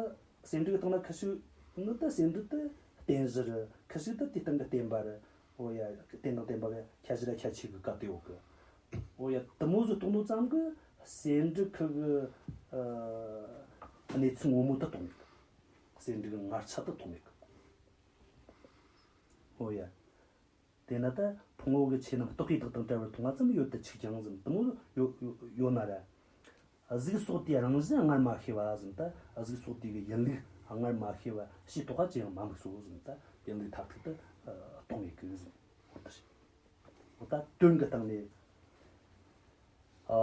ཟེའུ་འབྲུ་གི་སྟེང་ན་ཁུ་བྱུག་ནི་ད་ཟེའུ་འབྲུ་དེ་རྟེན་གཞི་རེད། ཁུ་བྱུག་དེ་དེའི་སྟེང་གི་བརྟེན་པ་རེད། འོ་ཡ། རྟེན་དང་བརྟེན་པ་གི་ཁྱད་གཞི་ར་ཁྱད་ཆོས་གི་སྐབས་དེ་ཡོད་གི། འོ་ཡ། དེ་མོ་ཟིག་རྟོགས་ནོ་ཙམ་གིས་ཟེའུ་འབྲུ་ཁུ་གི་ཨ་གནས་ཚུལ་ངོ་མ་དེ་རྟོགས་མེད་གི། ཟེའུ་འབྲུ་གི་མངར་ཆ་དེ་རྟོགས་མེད་གི། འོ་ཡ། དེས་ན་ད་ཕུང་པོ་གི་ཆོས་རྣམས་རྟོག་པས་བདག་དང་བྲལ་བར་མཐོང་བ་ཙམ་ཡོད་དུ་ཆུག་ཀྱང་ཟེར། དེ་མོ་ཡོད་ཡོད་ཡོད་ན་ར། གཟུགས་སོགས་དེའི་རང་བཞིན་སྔར་མ་ཤེས་པ་ཟེར། ད་གཟུགས་སོགས་དེ་གི་ཡིན་ལུགས་སྔར་མ་ཤེས་པ་ཕྱིས་རྟོགས་པ་ཅི་ཡང་མ་དམིགས་སོ་ཟེར། ད་ཡིན་ལུགས་མཐར་ཐུག་ཏུ་རྟོགས་མེད་གི་ཟེར། འོ་ད་དོན་གྱི་སྟེང་ནས་ཨ་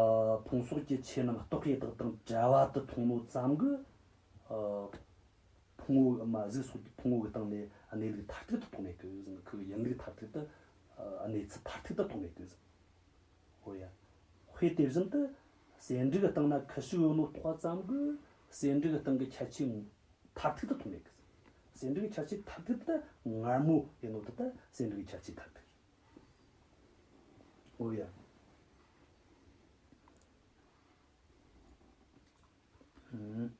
ཕུང་སོགས་ཀྱི་ཆོས་རྣམས་རྟོག་པས་བདག་དང་བྲལ་བ་དེ་མཐོང་ནོ་ཙམ་གིས། ཨ་ཕུང་པོ་མ་གཟུགས་སོགས་ཀྱི་ཕུང་པོ་གི་སྟེང་ནས་གནས་ལུགས་མཐར་ཐུག་ཏུ་རྟོགས་མེད་གི་ཟེར། ཁུ་གི་ཡིན་ལུགས་མཐར་ཐུག་ཏུ་ཨ་གནས་ཚུལ་མཐར་ཐུག་ཏུ་རྟོགས་མེད་གི་ཟེར། འོ་ཡ། དཔེ་དེ་བཞིན་དུ་ཟེའུ་འབྲུ་གི་སྟེང་ན་ཁུ་བྱུག་ཡོད་ནོ་རྟོགས་པ་ཙམ་གིས་ཟེའུ་འབྲུ་གི་སྟེང་གི་ཁྱད་ཆོས་མཐར་ཐུག་ཏུ་རྟོགས་མེད་གི་ཟེར། ཟེའུ་འབྲུ་གི་ཁྱད་ཆོས་མཐར་ཐུག་ཏུ་མངར་མོ་ཡིན་ནོ་དེ་ད་ཟེའུ་འབྲུ་གི་ཁྱད་ཆོས་མཐར་ཐུག་རེད། འོ་ཡ། ཨུམ།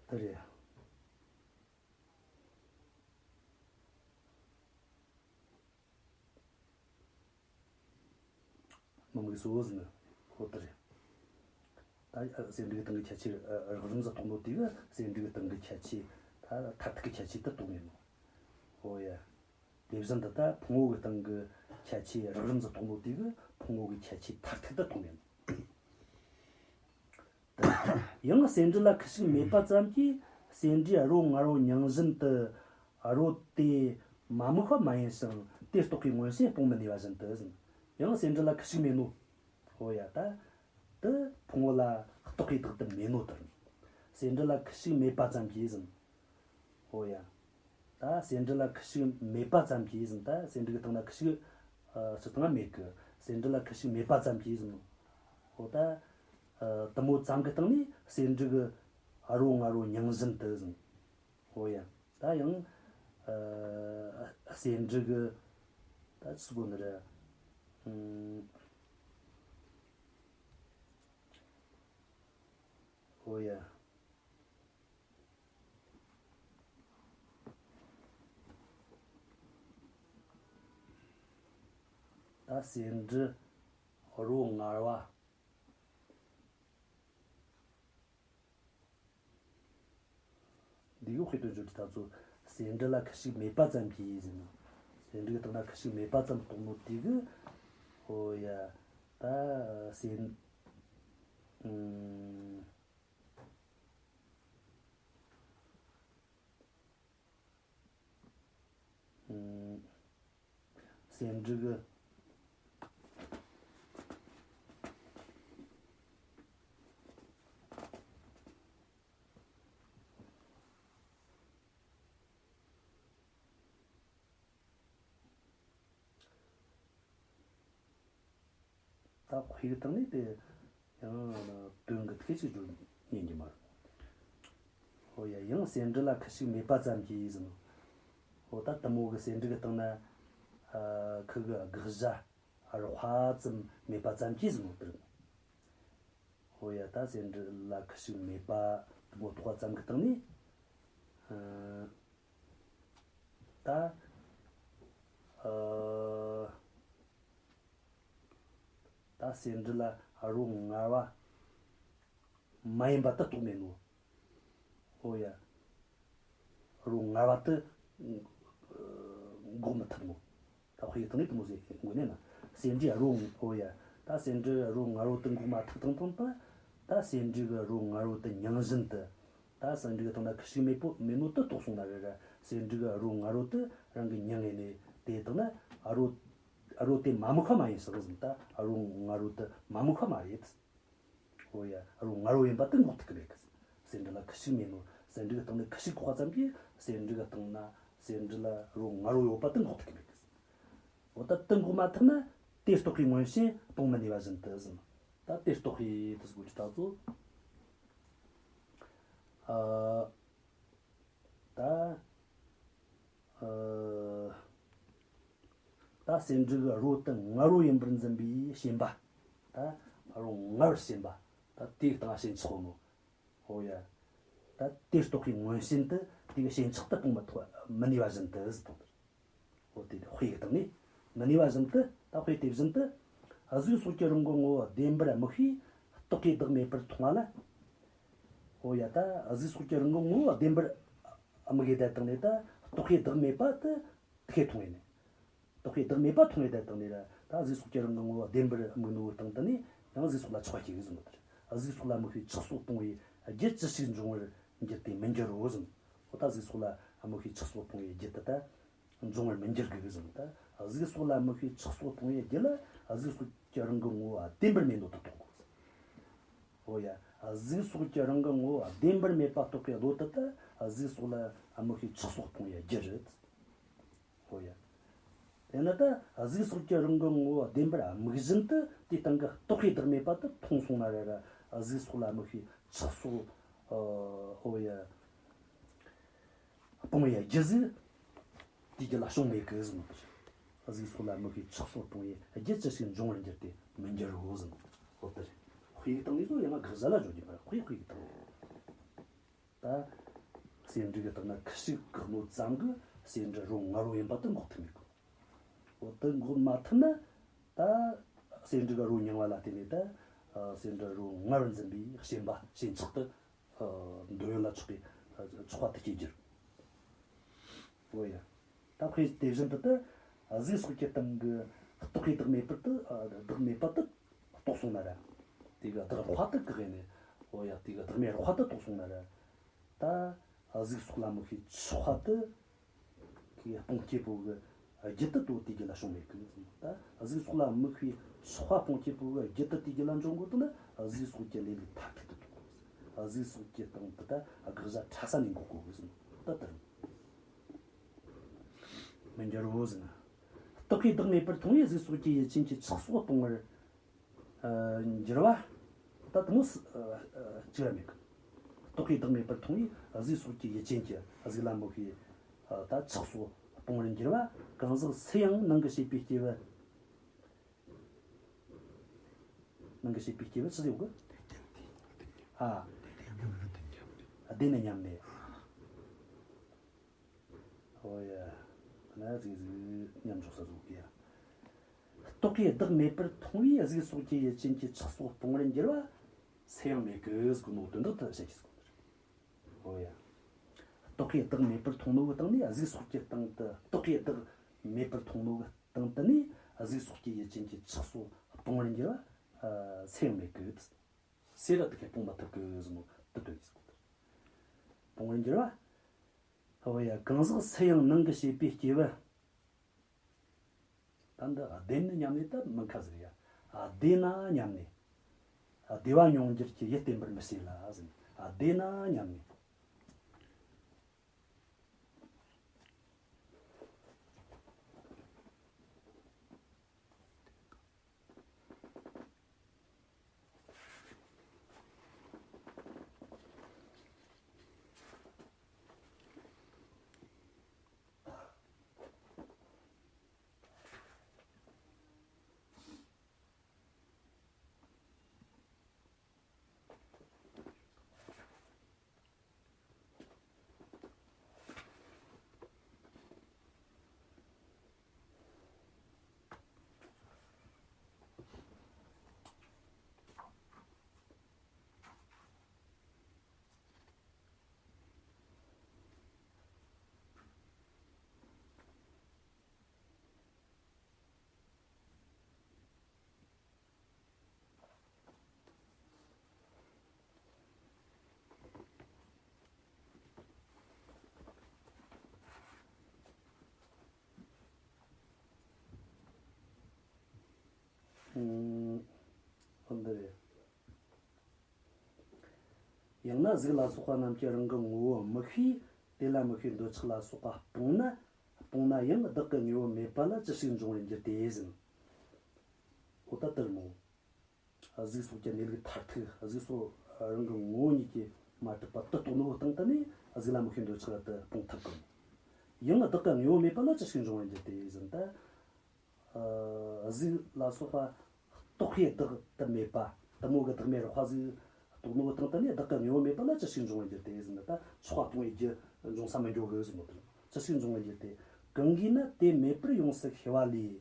དེ་རེད། མི་དམིགས་སོ་ཟེར་ནི། འོ་དེ་རེད། ད་ཟེའུ་འབྲུ་གི་སྟེང་གི་ཁྱད་ཆོས་རགས་རིམ་ཟིག་རྟོགས་ནོ་དེ་གིས་ཟེའུ་འབྲུ་གི་སྟེང་གི་ཁྱད་ཆོས་ད་མཐར་ཐུག་གི་ཁྱད་ཆོས་དེ་རྟོགས་མེད་ནོ། འོ་ཡ། དེ་བཞིན་དུ་ད་ཕུང་པོ་གི་སྟེང་གི་ཁྱད་ཆོས་རགས་རིམ་ཟིག་རྟོགས་ནོ་དེ་གིས་ཕུང་པོ་གི་ཁྱད་ཆོས་མཐར་ཐུག་ཏུ་རྟོགས་མེད་ནོ། ཡང་ཟེའུ་འབྲུ་ལ་ཁུ་བྱུག་མེད་པ་ཙམ་གྱིས་ཟེའུ་འབྲུའི་རོ་མངར་བོ་མྱང་བཞིན་དུ། རོ་དེ་མ་དམིགས་པ་མ་ཡིན་ཞིང་དེ་རྟོགས་པའི་མངོན་ཞེན་སྤོང་མི་ནུས་པ་བཞིན་དུ་ཟེར། ཡང་ཟེའུ་འབྲུ་ལ་ཁུ་བྱུག་མེད་ནོ། འོ་ཡ། ད་དེ་ཕུང་པོ་ལ་རྟོག་གེ་དག་ཏུ་མེད་ནོ་ལྟར། ཟེའུ་འབྲུ་ལ་ཁུ་བྱུག་མེད་པ་ཙམ་གྱིས་ཟེར། འོ་ཡ། ད་ཟེའུ་འབྲུ་ལ་ཁུ་བྱུག་མེད་པ་ཙམ་གྱིས་ཟེར། ད་ཟེའུ་འབྲུ་གི་སྟེང་ན་ཁུ་བྱུག་ཨ་སྤྱིར་བཏང་མེད་གི། ཟེའུ་འབྲུ་ལ་ཁུ་བྱུག་མེད་པ་ཙམ་གྱིས་ཟེར། འོ་ད་ཨ་དེ་མོ་ཙམ་གི་སྟེང་ནས་ཟེའུ་འབྲུ་གི་ཨ་རོ་མངར་རོ་མྱང་བཞིན་དུ་ཟེར། འོ་ཡ། ད་ཡང་ཨ་ཟེའུ་འབྲུ་གི་ད་ཅི་གོ་ནི་རེད། ཨུམ། འོ་ཡ། སེ་འབྲུ་རོ་མངར་བ། འདི་གི་དཔེ་དོན་བརྗོད་དེ་ད་ཚོ་སེ་འབྲུ་ལ་ཁུ་ཤུགས་མེད་པ་ཙམ་གྱིས་ཟེར་ནོ། སེ་འབྲུ་གི་སྟེང་ན་ཁུ་ཤུགས་མེད་པ་ཙམ་གཏོགས་ནོ་དེ་གི། ཨོ་ཡ། ད་སེ་ཨུམ། སེ་འབྲུ་གི། ད་དཔེ་གི་སྟེང་ནས་དེ་ཡང་དོན་གི་ཐད་ཅིག་བརྗོད་ཉན་གྱི་མ་རེད། ཧོ་ཡ། ཡང་སེ་འབྲུ་ལ་ཁུ་ཤུགས་མེད་པ་ཙམ་གྱིས་ཟེར་ནོ། ཧོ་ད་དེ་མོ་གི་སེ་འབྲུ་གི་སྟེང་ན་ཨ་ཁུ་གི་དགག་བྱ་རོགས་པ་ཙམ་མེད་པ་ཙམ་གྱིས་ཟེར་ནོ་དེ་རེད། ཧོ་ཡ། ད་སེ་འབྲུ་ལ་ཁུ་ཤུགས་མེད་པ་དེ་མོ་ཐོགས་པ་ཙམ་གི་སྟེང་ནས་ཨ། ད། ཨ། ད་སེ་འབྲུ་ལ་རོ་མངར་བ་མ་ཡིན་པ་དེ་རྟོགས་མེད་ནོ། ཨོ་ཡ། རོ་མངར་བ་དེ་འགོག་མི་ཐུབ་ནོ། ད་དཔེ་ཡི་སྟེང་ནས་དེ་མོ་ཟེར་དགོས་ནས་ན། སེ་འབྲུའི་རོ། ཨོ་ཡ། ད་སེ་འབྲུའི་རོ་མངར་བོ་དེ་འགོག་མ་ཐུབ་དང་དང་ད། ད་སེ་འབྲུ་གི་རོ་མངར་བོ་དེ་མྱང་བཞིན་དུ། ད་སེ་འབྲུ་གི་སྟེང་ན་ཁུ་ཤུགས་མེད་པོ་མེད་ནོ་དེ་རྟོགས་སོང་ན་རེ་ར། སེ་འབྲུ་གི་རོ་མངར་བོ་དེ་རང་གི་མྱང་ངེ་ནས་དེ་དང་ན་རོ། རོ་དེ་མ་མུག་པ་མ་ཡིན་ཟེར་ཟིན། ད་རོ་མངར་བོ་དེ་མ་མུག་པ་མ་རེད། ཨོ་ཡ། རོ་མངར་བོ་ཡིན་པ་དེ་འགོག་ཐུབ་ཀྱི་མེད་གི། སེ་འབྲུ་ལ་ཁུ་ཤུགས་མེད་ནོ། སེ་འབྲུ་གི་སྟེང་ནས་ཁུ་ཤུགས་འགོག་པ་ཙམ་གྱིས་སེ་འབྲུ་གི་སྟེང་ན་སེ་འབྲུ་ལ་རོ་མངར་བོ་ཡོད་པ་དེ་འགོག་ཐུབ་ཀྱི་མེད་གི། འོ་ད་དེ་འགོག་མ་ཐུབ་ན་དེ་རྟོགས་པའི་མངོན་ཞེན་སྤོང་མི་ནུས་པ་བཞིན་དུ་ཟེར། ད་དེ་རྟོགས་པའི་དེ་ཟེར་གོ་ཅི་ད་ཚོ། ཨ། ད། ཨ། ད་སེ་འབྲུ་གི་རོ་དེ་མངར་བོ་ཡིན་པར་འཛིན་པའི་ཞེན་པ། ད་རོ་མངར་བར་ཞེན་པ། ད་དེའི་སྟེང་ཞེན་ཆགས་ནོ། ཨོ་ཡ། ད་དེ་རྟོགས་པའི་མངོན་ཞེན་དེ་དེ་གི་ཞེན་ཆགས་དེ་སྤོང་མི་ཐུབ་མི་ནུས་པ་བཞིན་དུ་ཟེར་དང་། ཨོ་དེ་དཔེ་གི་སྟེང་ནས་མི་ནུས་པ་བཞིན་དུ། ད་དཔེ་དེ་བཞིན་དུ། གཟུགས་སོགས་ཀྱི་རང་གི་ངོ་བོ་བདེན་པར་དམིགས་པས་རྟོག་གེ་བདག་མེད་པར་མཐོང་བ་ལ། ཨོ་ཡ། ད་གཟུགས་སོགས་ཀྱི་རང་གི་ངོ་བོ་བདེན་པར་དམིགས་ཡེ་བསྡད་བཏང་ནས་ད་རྟོག་གེ་བདག་མེད་པ་དེ་དེ་མཐོང་ཡེ་ནས། རྟོག་གེ་བདག་མེད་པ་མཐོང་ཡེ་བསྡད་བཏང་ནས་ད་གཟུགས་སོགས་ཀྱི་རང་གི་ངོ་བོ་བདེན་པར་དམིགས་ནོ་བོ་སྟེང་དུ་ནས་ཡང་གཟུགས་སོགས་ལ་ཆགས་པ་སྐྱེ་གི་ཟེར་ནོ་དེ་རེད། གཟུགས་སོགས་ལ་དམིགས་པའི་ཆགས་སོགས་སྤོང་བའི་རྒྱུ་ཅི་ཞིག་འབྱུང་བར་འགྱུར་ཏེ་མི་འགྱུར་རོ་ཟེར། ཨོ་ད་གཟུགས་སོགས་ལ་དམིགས་པའི་ཆགས་སོགས་སྤོང་བའི་རྒྱུ་དེ་ད་འབྱུང་བར་མི་འགྱུར་གི་ཟེར། ད་གཟུགས་སོགས་ལ་དམིགས་པའི་ཆགས་སོགས་སྤོང་བའི་རྒྱུ་ལ་གཟུགས་སོགས་ཀྱི་རང་གི་ངོ་བོ་བདེན་པར་མེད་ནོ་དེ་རྟོགས་དགོས། ཨོ་ཡ། གཟུགས་སོགས་ཀྱི་རང་གི་ངོ་བོ་བདེན་པར་མེད་པ་རྟོགས་པའི་བློ་དེ་ད་གཟུགས་སོགས་ལ་དམིགས་པའི་ཆགས་སོགས་སྤོང་བའི་རྒྱུ་རེད། ཨོ་ཡ། དེས་ན་ད་གཟུགས་སོགས་ཀྱི་རང་གི་ངོ་བོ་བདེན་པར་དམིགས་བཞིན་དུ་དེའི་སྟེང་གི་རྟོག་གེ་བདག་མེད་པ་དེ་མཐོང་སོང་ན་ར་ར་གཟུགས་སོགས་ལ་དམིགས་པའི་ཆགས་སོགས། ཨོ་ཡ། སྤོང་བའི་རྒྱུ་ཟིག་དེའི་རྒྱུད་ལ་བྱུང་མེད་གི་ཟེར་ནོ་དེ་རེད། གཟུགས་སོགས་ལ་དམིགས་པའི་ཆགས་སོགས་སྤོང་བའི་རྒྱུ་ཅི་ཞིག་འབྱུང་བར་འགྱུར་ཏེ་མི་འགྱུར་རོ་ཟེར་ནོ། ཨོ་དེ་རེད། དཔེ་གི་སྟེང་ནས་སོ་ཡང་ང་དགག་བྱ་ལ་བརྗོད་རྒྱུ་མ་རེད། དཔེ་དཔེ་གི་སྟེང་ནས། ད་སེ་འབྲུ་གི་སྟེང་ན་ཁུ་ཤུགས་བཀག་ནོ་ཙམ་གྱིས་སེ་འབྲུ་རོ་མངར་བོ་ཡིན་པ་དེ་འགོག་ཐུབ་མེད་གི། འོ་དེ་འགོག་མ་ཐུབ་ན་ད་སེ་འབྲུ་གི་རོ་མྱང་བ་ལ་བརྟེན་ནས་ད་སེ་འབྲུ་རོ་མངར་བར་འཛིན་པའི་ཞེན་པ་ཞེན་ཆགས་དེ་འདོད་ཡོན་ལ་ཆགས་པའི་ཆགས་པ་དེ་སྐྱེ་རྒྱུ་རེད། འོ་ཡ། ད་དཔེ་དེ་བཞིན་དུ་ད་གཟུགས་སོགས་ཀྱི་སྟེང་གི་རྟོག་གེ་བདག་མེད་པར་དུ་བདག་མེད་པ་དེ་རྟོགས་སོང་ན་ར། དེ་གི་བདག་རོགས་པ་དེ་བཀག་ནས། འོ་ཡ། དེ་གི་བདག་མེད་རོགས་པ་དེ་རྟོགས་སོང་ན་ར། ད་གཟུགས་སོགས་ལ་དམིགས་པའི་ཆགས་པ་དེ་གི་སྤོང་སྤྱད་པོ་གི་རྒྱུ་དེ་དོ་དེའི་རྒྱུད་ལ་བྱུང་མེད་གི་ཟེར། ད་གཟུགས་སོགས་ལ་དམིགས་པའི་ཆགས་པ་སྤོང་སྤྱད་པོ་གི་རྒྱུ་དེ་དེའི་རྒྱུད་ལ་འབྱུང་དགོས་དོན་ན་གཟུགས་སོགས་ཀྱི་ལས་ལུགས་ཐ་དད་དུ་རྟོགས་དགོས། གཟུགས་སོགས་ཀྱི་སྟེང་དུ་ད་དགག་བྱ་ཕྲ་ས་ནས་འགོག་དགོས་གི་ཟེར། ད་དེར་མི་འགྱུར་རོ་ཟེར་ན། རྟོག་གེ་བདག་མེད་པར་མཐོང་བས་གཟུགས་སོགས་ཀྱི་ཡུལ་ཅན་གྱི་ཆགས་སོགས་སྤོང་བར་འགྱུར་བ། ད་དེ་མོ་ཟིག་གཅིག་ར་མེད་གི། རྟོག་གེ་བདག་མེད་པར་མཐོང་བས་གཟུགས་སོགས་ཀྱི་ཡུལ་ཅན་གྱི་གཟུགས་ལ་དམིགས་པའི་ད་ཆགས་སོགས་སྤོང་བར་འགྱུར་བ་གང་ཟག་སུ་ཡང་ནང་གི་བྱེད་པའི་སྐྱེས་བུ། ནང་གི་བྱེད་པའི་སྐྱེས་བུ་ཆི་ཟིག་ཡོད་གི། ཨ། བདེན་ནི་མཉམ་མེད། ཨོ་ཡ། ན་ཟིག་ཟིག་མཉམ་འཇོག་ས་ཟིག་ཡ། རྟོག་གེའི་བདག་མེད་པར་མཐོང་བས་གཟུགས་སོགས་ཀྱི་ཡུལ་ཅན་གྱི་ཆགས་སོགས་སྤོང་བར་འགྱུར་བ་སུ་ཡང་མེད་ཀི་ཟེར་གོ་ནོ་དོན་དག་དེ་བཤད་ཀྱི་ཟེར་གོ་ནོ་རེད། ཨོ་ཡ། རྟོག་གེའི་བདག་མེད་པར་མཐོང་ནོ་གི་སྟེང་ནས་གཟུགས་སོགས་ཀྱི་སྟེང་དུ། རྟོག་གེའི་བདག་མེད་པར་མཐོང་ནོ་གི་སྟེང་དུ་ནས་གཟུགས་སོགས་ཀྱི་ཡུལ་ཅན་གྱི་ཆགས་སོགས་སྤོང་བར་འགྱུར་བ་སུ་ཡང་མེད་ཀི། སུ་ར་དེ་གས་སྤོང་མི་ཐུབ་ཀི་ཟེར་ནོ་དེ་དོན་གྱི་ཟེར་གོ་ནོ་རེད། སྤོང་བར་འགྱུར་བ། ཨོ་ཡ། གང་ཟག་སུ་ཡང་ནང་གི་བྱེད་པའི་སྐྱེས་བུ། ད་འདི་བདེན་ནི་སྙམ་ནས་ད་མི་ཁ་ཟེར་ཡ། བདེན་ན་སྙམ་ནས། བདེ་བ་མྱོང་འགྱུར་གྱི་ཡུལ་བསྟན་པར་མི་བྱེད་ལ་ཟེར། བདེན་ན་སྙམ་ནས། ཨང་། འོ་འདི་རེད། ཡང་ན་གཟུགས་ལ་སོགས་པ་རྣམས་ཀྱིས་རང་གི་ངོ་བོ་མི་ཤེས། དེ་ལ་མི་ཤེས་འདོད་ཆགས་ལ་སོགས་པ་སྤངས་ན། སྤངས་ན་ཡང་བདག་གི་དངོས་པོ་མེད་པ་ལ་ཅི་ཞིག་འབྱུང་བར་འགྱུར་ཏེ་ཟེར། འོ་ད་དེར་མོ། གཟུགས་སོགས་ཀྱི་གནས་ལུགས་མཐར་ཐུག་གཟུགས་སོགས་རང་གི་ངོ་བོ་ཉིད་ཀྱིས་མ་གྲུབ་པ་དེ་རྟོགས་ནོ་སྟེང་དུ་ནས་གཟུགས་ལ་མི་ཤེས་འདོད་ཆགས་དེ་སྤོང་ཐུབ་གི། ཡང་བདག་གི་དངོས་པོ་མེད་པ་ལ་ཅི་ཞིག་འབྱུང་བར་འགྱུར་ཏེ་ཟེར་ན་ད། ཨ། གཟུགས་ལ་སོགས་པ་རྟོག་པས་བདག་ཏུ་མེད་པ། གཏི་མུག་གི་བདག་མེད་རགས་པ་ཟིག་རྟོགས་ནོ་སྟེང་དུ་ནས་བདག་གི་དངོས་པོ་མེད་པ་ལ་ཅི་ཞིག་འབྱུང་བར་འགྱུར་ཏེ་ཟེར་ན་ད་ཆགས་པ་སྤོང་བའི་རྒྱུ་འབྱུང་ས་མི་འགྱུར་གི་ཟེར་ནོ་དེ། ཅི་ཞིག་འབྱུང་བར་འགྱུར་ཏེ། གང་གིས་ན་དེ་མེད་པར་ཡོངས་སུ་ཤེས་པ་ལས།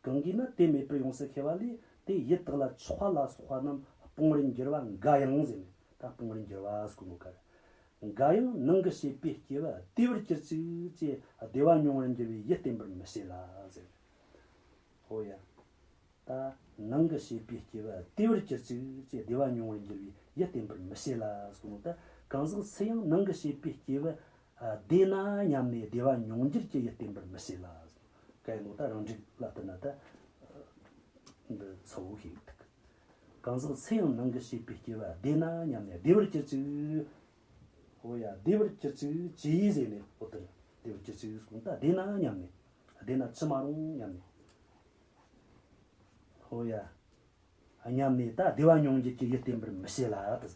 གང་གིས་ན་དེ་མེད་པར་ཡོངས་སུ་ཤེས་པ་ལས། དེ་ཡུལ་དག་ལ་ཆགས་པ་ལ་སོགས་པ་རྣམས་སྤོང་བར་འགྱུར་བ་འགའ་ཡང་ཟེར་ནས་ད་སྤོང་བར་འགྱུར་བ་ཟེར་གོ་ནོ་ག་རེ། འགའ་ཡང་ནང་གི་བྱེད་པའི་སྐྱེས་བུ་བདེ་བར་གྱུར་ཅིག་ཅེས་བདེ་བ་མྱོང་བར་འགྱུར་བའི་ཡུལ་བསྟན་པར་མི་བྱེད་ལ་ཟེར། ཧོ་ཡ། ད་ནང་གི་བྱེད་པའི་སྐྱེས་བུ་བདེ་བར་གྱུར་ཅིག་ཅེས་བདེ་བ་མྱོང་བར་འགྱུར་བའི་ཡུལ་བསྟན་པར་མི་བྱེད་ལ་ཟེར་ནོ་ད། གང་ཟག་སུ་ཡང་ནང་གི་བྱེད་པའི་སྐྱེས་བུ་བདེ་ན་སྙམ་ནས་བདེ་བ་མྱོང་འགྱུར་གྱི་ཡུལ་བསྟན་པར་མི་བྱེད་ལ་ཟེར། ག་ཡིན་ནོ་ད་རང་འགྲིག་ལ་བསྟུན་ན་ད་འདི་ཚ་བོ་ཞིག་འདུག་གང་ཟག་སུ་ཡང་ནང་གི་བྱེད་པའི་སྐྱེས་བུ་བདེ་ན་སྙམ་ནས་བདེ་བར་གྱུར་ཅིག་ཧོ་ཡ། བདེ་བར་གྱུར་ཅིག་ཅེས་ཟེར་ནས་འོ་དེར་བདེ་བར་གྱུར་ཅིག་གསུངས་ད་བདེ་ན་སྙམ་ནས། བདེ་ན་ཅི་མ་རུང་སྙམ་ནས། ཧོ་ཡ། སྙམ་ནས་ད་བདེ་བ་མྱོང་འགྱུར་གྱི་ཡུལ་བསྟན་པར་མི་བྱེད་ལ་དེ།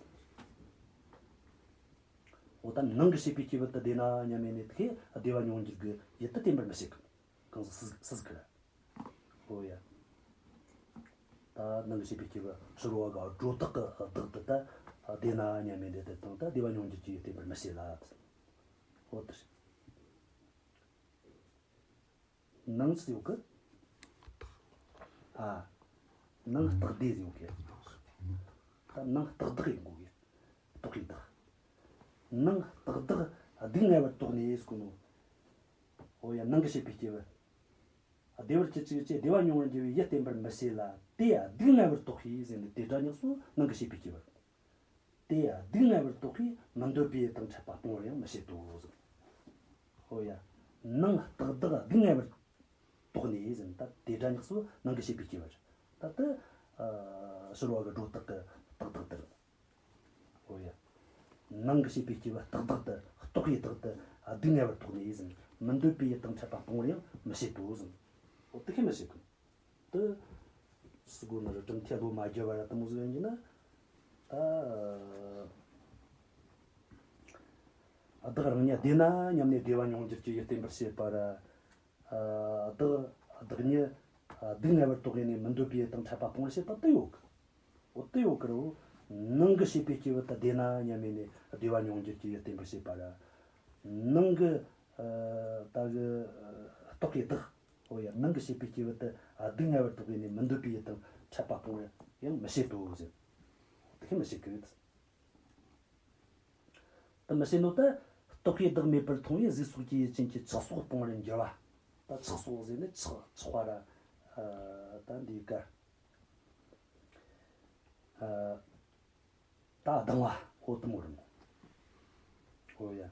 འོ་ད་ནང་གི་བྱེད་པའི་སྐྱེས་བུ་དེ་བདེ་ན་སྙམ་ནས་དེ་བདེ་བ་མྱོང་འགྱུར་གྱི་ཡུལ་དེ་བསྟན་པར་མི་བྱེད་གི། གང་ཟག་སུ་སུ་ཟིག་གི། ཨོ་ཡ། ད་ནང་གི་བྱེད་པའི་སྐྱེས་བུ་ཕྱི་རོལ་བ་གི་སྒྲོ་བཏགས་ཀྱི་བདག་ཏུ་ད་བདེ་ན་སྙམ་མེད་འདི་དེ་དང་ད་བདེ་བ་མྱོང་འགྱུར་གྱི་ཡུལ་བསྟན་པར་མི་བྱེད་ལ། ཨོ་དེ། ནང་ཟེར་གི། ཨ། ནང་རྟགས་བདེ་ཟེར་གི། ད་ནང་རྟགས་བདག་ཡིན་དགོས་གི། རྟོག་གེ་བདག་ནང་རྟགས་བདག་སྡུག་བསྔལ་བར་རྟོགས་ནས་ཟེར་གོ་ནོ། ཨོ་ཡ། ནང་གི་བྱེད་པའི་སྐྱེས་བུ། བདེ་བར་གྱུར་ཅིག་ཅེས་བདེ་བ་མྱོང་བར་འགྱུར་བའི་ཡུལ་བསྟན་པར་མི་བྱེད་ལ། དེ་ཡང་སྡུག་བསྔལ་བར་རྟོགས་ཤིང་ཟེར་ནས་དེ་སྒྲ་ཉག་གསོ་ནང་གི་བྱེད་པའི་སྐྱེས་བུ། དེ་ཡང་སྡུག་བསྔལ་བར་རྟོགས་ཤིང་མི་འདོད་པའི་ཡུལ་དང་ཕྲད་པ་སྤོང་བར་ཡང་མི་བྱེད་དོ་ཟེར། ཨོ་ཡ། ནང་རྟགས་བདག་སྡུག་བསྔལ་བར་རྟོགས་ནས་ཟེར་ནས་ད་དེ་སྒྲ་ཉག་གསོ་ནང་གི་བྱེད་པའི་སྐྱེས་བུ་རེད། ད་དེ་ཕྱི་རོལ་བ་གི་སྒྲོ་བཏགས་ཀྱི་རྟགས་བདག་དེ་རེད། ཨོ་ཡ། ནང་གི་བྱེད་པའི་སྐྱེས་བུ་རྟགས་བདག་ཏུ་རྟོག་པའི་བདག་ཏུ་སྡུག་བསྔལ་བར་རྟོགས་ནས་ཟེར། མི་འདོད་པའི་ཡུལ་དང་ཕྲད་པ་སྤོང་བར་ཡང་མི་བྱེད་དོ་ཟེར། ཨོ་དེ་ཁས་མི་བྱེད་གི། དེ་སུ་གོ་ནི་རེད། གྲུབ་མཐས་བློ་མ་བསྒྱུར་བ་ར་དེ་མོ་ཟིག་ཡིན་གྱི་ན། ད་བདག་རང་ཉིད་བདེ་ན་སྙམ་ནས་བདེ་བ་མྱོང་འགྱུར་གྱི་ཡུལ་བསྟན་པར་བྱེད་པ་ར། བདག་བདག་ཉིད་སྡུག་བསྔལ་བར་རྟོགས་ནས་མི་འདོད་པའི་ཡུལ་དང་ཕྲད་པ་སྤོང་བར་བྱེད་པ་དེ་ཡོད་གི། འོ་དེ་ཡོད་གི་རོ། ནང་གི་བྱེད་པའི་སྐྱེས་བུ་དེ་བདེ་ན་སྙམ་མེད་ནས་བདེ་བ་མྱོང་འགྱུར་གྱི་ཡུལ་བསྟན་པར་བྱེད་པ་ར། ནང་གི་ད་གི་རྟོག་གེ་བདག་ཨོ་ཡ། ནང་གི་བྱེད་པའི་སྐྱེས་བུ་དེ་སྡུག་བསྔལ་བར་དོ་བས་ནས་མི་འདོད་པའི་ཡིད་དང་འཕྲད་པ་སྤོང་བར་ཡང་མི་བྱེད་དོ་ཟེར། དེ་ཁས་མི་བྱེད་གི། དེ་མི་བྱེད་ནོ་ད། རྟོག་གེའི་བདག་མེད་པར་མཐོང་བས་གཟུགས་སོགས་ཀྱི་ཡུལ་ཅན་གྱི་ཆགས་སོགས་སྤོང་བར་འགྱུར་བ། ད་ཆགས་སོགས་ཟེར་ནས་ཆགས་ཆགས་པ་ར། ད་འདིའི་ཀ་ད་སྡང་བ་ཨོ་དུ་མོ་རུ་མོ། ཨོ་ཡ།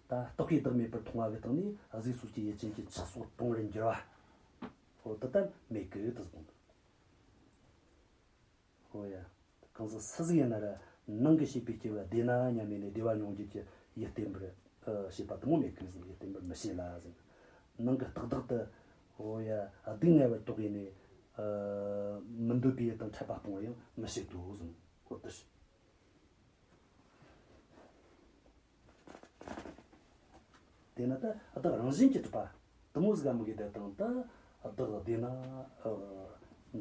ད་རྟོག་གེའི་བདག་མེད་པར་མཐོང་བ་གི་སྟེང་ནས་གཟུགས་སོགས་ཀྱི་ཡུལ་ཅན་གྱི་ཆགས་སོགས་སྤོང་བར་འགྱུར་བ། ཨོ་དེ་ལྟར་མེད་གི་དུ་གསུངས། ཨོ་ཡ། གང་ཟག་སུ་ཟིག་ཡིན་ན་ར་ནང་གི་བྱེད་པའི་སྐྱེ་བ་བདེ་ན་སྙམ་ནས་བདེ་བ་མྱོང་འགྱུར་གྱི་ཡིད་བརྟན་པར་བྱེད་པ་དུ་མོ་མེད་གི་ཟེར། ཡིད་བརྟན་པར་མི་བྱེད་ལ་ཟེར། ནང་གི་རྟག་བདག་ཏུ། ཨོ་ཡ། སྡུག་བསྔལ་བར་དོ་བས་ནས་མི་འདོད་པའི་ཡིད་དང་འཕྲད་པ་སྤོང་བར་ཡང་མི་བྱེད་དོ་གསུངས། ཨོ་དེ་དེས་ན་ད་བདག་རང་བཞིན་གྱིས་གྲུབ་པ་དུ་མོ་ཟིག་ག་མི་དགོས་དེ་དང་། ད་བདག་བདེ་ན་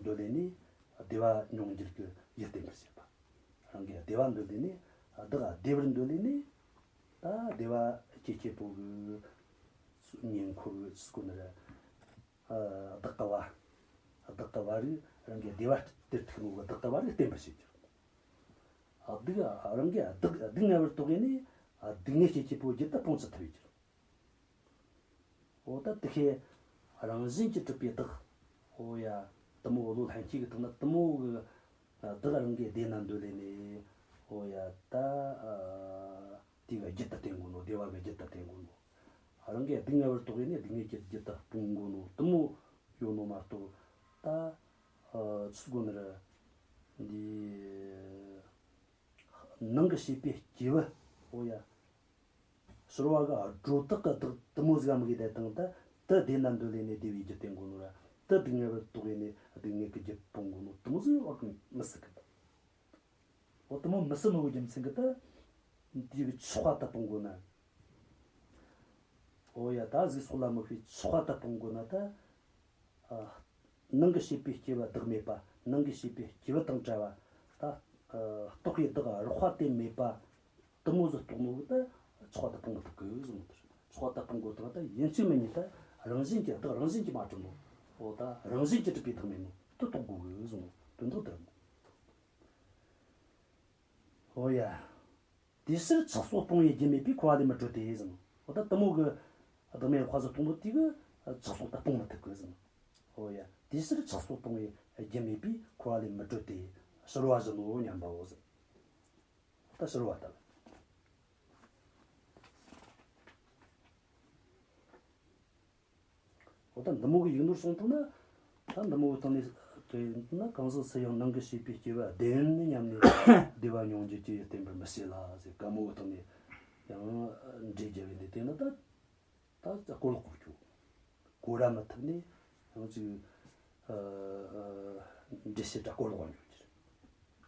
འདོད་ལས་ནས་བདེ་བ་མྱོང་འགྱུར་གྱི་ཡིད་བརྟན་པར་བྱེད་པ། རང་གིས་བདེ་བ་འདོད་ལས་ནས། བདག་བདེ་བར་འདོད་ལས་ནས། ད་བདེ་བ་སྐྱེ་སྐྱེ་པོ་གི་ཉེ་འཁོར་གྱི་སྐོར་ནི་རེད། བདག་གི་བ། བདག་གི་བ་རིགས་རང་གི་བདེ་བ་སྟེར་ཐུབ་ནོ་གི་བདག་གི་བ་རིགས་བརྟན་པར་བྱེད་རྒྱུ། སྡུག་རང་གི་སྡུག་སྡུག་བསྔལ་བར་དོ་བས་ནས་སྡུག་བསྔལ་སྐྱེ་སྐྱེ་པོ་བརྒྱུད་དུ་སྤོང་ཅི་ཐུབ་ཡོད་རྒྱུ། འོ་ད་དེ་ཁའི་རང་བཞིན་གྱིས་གྲུབ་པའི་བདག་ཨོ་ཡ། དུ་མོ་བློ་ལྷན་སྐྱེས་ཀྱི་སྟེང་ན་དུ་མོ་གི་བདག་རང་གི་བདེ་ན་འདོད་ལས་ནས། ཨོ་ཡ། ད་དེ་གི་རྒྱུད་དུ་བསྟེན་དགོས་ནོ། བདེ་བ་གི་རྒྱུད་དུ་བསྟེན་དགོས་ནོ། རང་གི་སྡུག་བསྔལ་བར་དོ་བས་ནས་སྡུག་བསྔལ་གྱི་རྒྱུད་དུ་སྤོང་དགོས་ནོ་དུ་མོ་ཡོད་ནོ་མ་གཏོགས། ད་ཆི་དགོས་ནི་རེད། འདི་ནང་གི་བྱེད་པའི་སྐྱེས་བུ། ཨོ་ཡ། ཕྱི་རོལ་བ་གི་སྒྲོ་བཏགས་གི་བདག་དུ་མོ་ཟིག་ག་མི་དགོས་དེ་དང་། ད་དེ་བདེ་ན་འདོད་ལས་ནས་བདེ་བའི་རྒྱུ་བསྟེན་དགོས་ནོ་ར། དེ་སྡུག་བསྔལ་བར་དོ་བས་ནས་སྡུག་བསྔལ་གྱི་རྒྱུ་སྤོང་དགོས་ནོ་དུ་མོ་ཟིག་བ་གི་མི་སྲིད་གི། འོ་དུ་མོ་མི་སྲིད་ནོ་གི་རྒྱུ་མཚན་གི་ད། དེ་གི་ཆགས་པ་དེ་སྤོང་དགོས་ན། འོ་ཡ། ད་གཟུགས་སོགས་ལ་དམིགས་པའི་ཆགས་པ་དེ་སྤོང་དགོས་ན་ད། ནང་གི་བྱེད་པའི་སྐྱེ་བ་བདག་མེད་པ། ནང་གི་བྱེད་པའི་སྐྱེ་བ་དང་བྲལ་བ། ད་རྟོག་གེ་བདག་རོགས་པ་དེ་མེད་པ་དུ་མོ་ཟིག་རྟོགས་ནོ་གི་ད་ཆགས་པ་དེ་སྤོང་མི་ཐུབ་གི་ཟེར་ནོ། ད་ཆགས་པ་དེ་སྤོང་དགོས་དང་། ད་ཡིན་གཅིག་མིན་གཉིས་ད་རང་བཞིན་གྱིས་བདག་རང་བཞིན་གྱིས་མ་གྲུབ་ནོ། འོ་ད་རང་བཞིན་གྱིས་གྲུབ་པའི་བདག་མེད་ནོ་དེ་རྟོགས་དགོས་གི་ཟེར་ནོ། དོན་དག་དེ་རེད་མོ། འོ་ཡ། དེའི་ཕྱིར་ཆགས་སོགས་སྤོང་བའི་རྒྱུ་མེད་པས་འཁོར་བ་ལས་མི་གྲོལ་ཏེ་ཟེར་ནོ། འོ་ད་དུ་མོ་གི་བདག་མེད་རོགས་པ་ཟིག་རྟོགས་ནོ་དེ་གིས་ཆགས་སོགས་ད་སྤོང་མི་ཐུབ་གི་ཟེར་ནོ། འོ་ཡ། དེའི་ཕྱིར་ཆགས་སོགས་སྤོང་བའི་རྒྱུ་མེད་པས་འཁོར་བ་ལས་མི་གྲོལ་ཏེ། ཕྱི་རོལ་བ་བཞིན་ནོ་སྙམ་པའོ་ཟེར། ད་ཕྱི་རོལ་བ་ལྟ་བུ། འོ་ད་འདི་མོ་གི་ཡིག་ནོར་སོང་ཐུབ་ན། ད་འདི་མོ་གི་སྟེང་ནས་དེ་ན་གང་ཟག་སུ་ཡང་ནང་གི་བྱེད་པའི་སྐྱེ་བ་བདེན་ནི་སྙམ་ནས་བདེ་བ་མྱོང་འགྱུར་གྱི་ཡིད་བརྟན་པར་མི་བྱེད་ལ་ཟེར། ག་མོ་གི་སྟེང་ནས་ཡང་འགྲེལ་རྒྱབ་པའི་འདི་དེ་ན་ད། ད་གོ་ལོག་གོ་རྒྱུ། གོ་ར་མི་ཐུབ་ནས་ཡང་ཅིག་འགྲེལ་བཤད་ད་གོ་ལོག་གོ་རྒྱུ་ཅིག་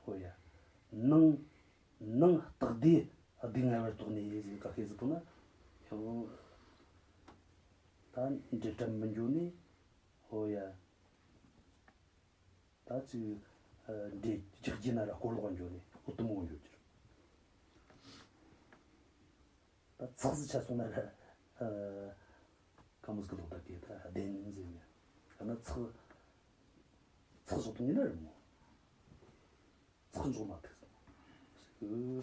འོ་ཡ། ནང་ནང་རྟག་བདེ་སྡུག་བསྔལ་བར་རྟོགས་ནས་ཟེར། ག་ཁེ་ཟེར་ཐུབ་ན་ཡང་ད་འབྲེལ་སྒྲ་མི་འགྱོ་ནས། འོ་ཡ། ད་ཅིག་འབྲེལ་རྒྱག་རྒྱུ་ན་ར་གོ་ལོག་འགྱོ་ནས་འོ་དུ་མོ་འགྱོ་རྒྱུ། ད་ཚགས་སུ་ཆ་སོང་ན་ར། ཨ། ཀ་མོ་ཟིག་ལོག་ད་གེ་ད་བདེན་ཟེར་ནས། ཡང་ན་ཚགས་ཚགས་བཞག་ཐུབ་ངེས་ན་རེད་མོ། ཚགས་འཇོག་མ་ཐུབ་སོང་།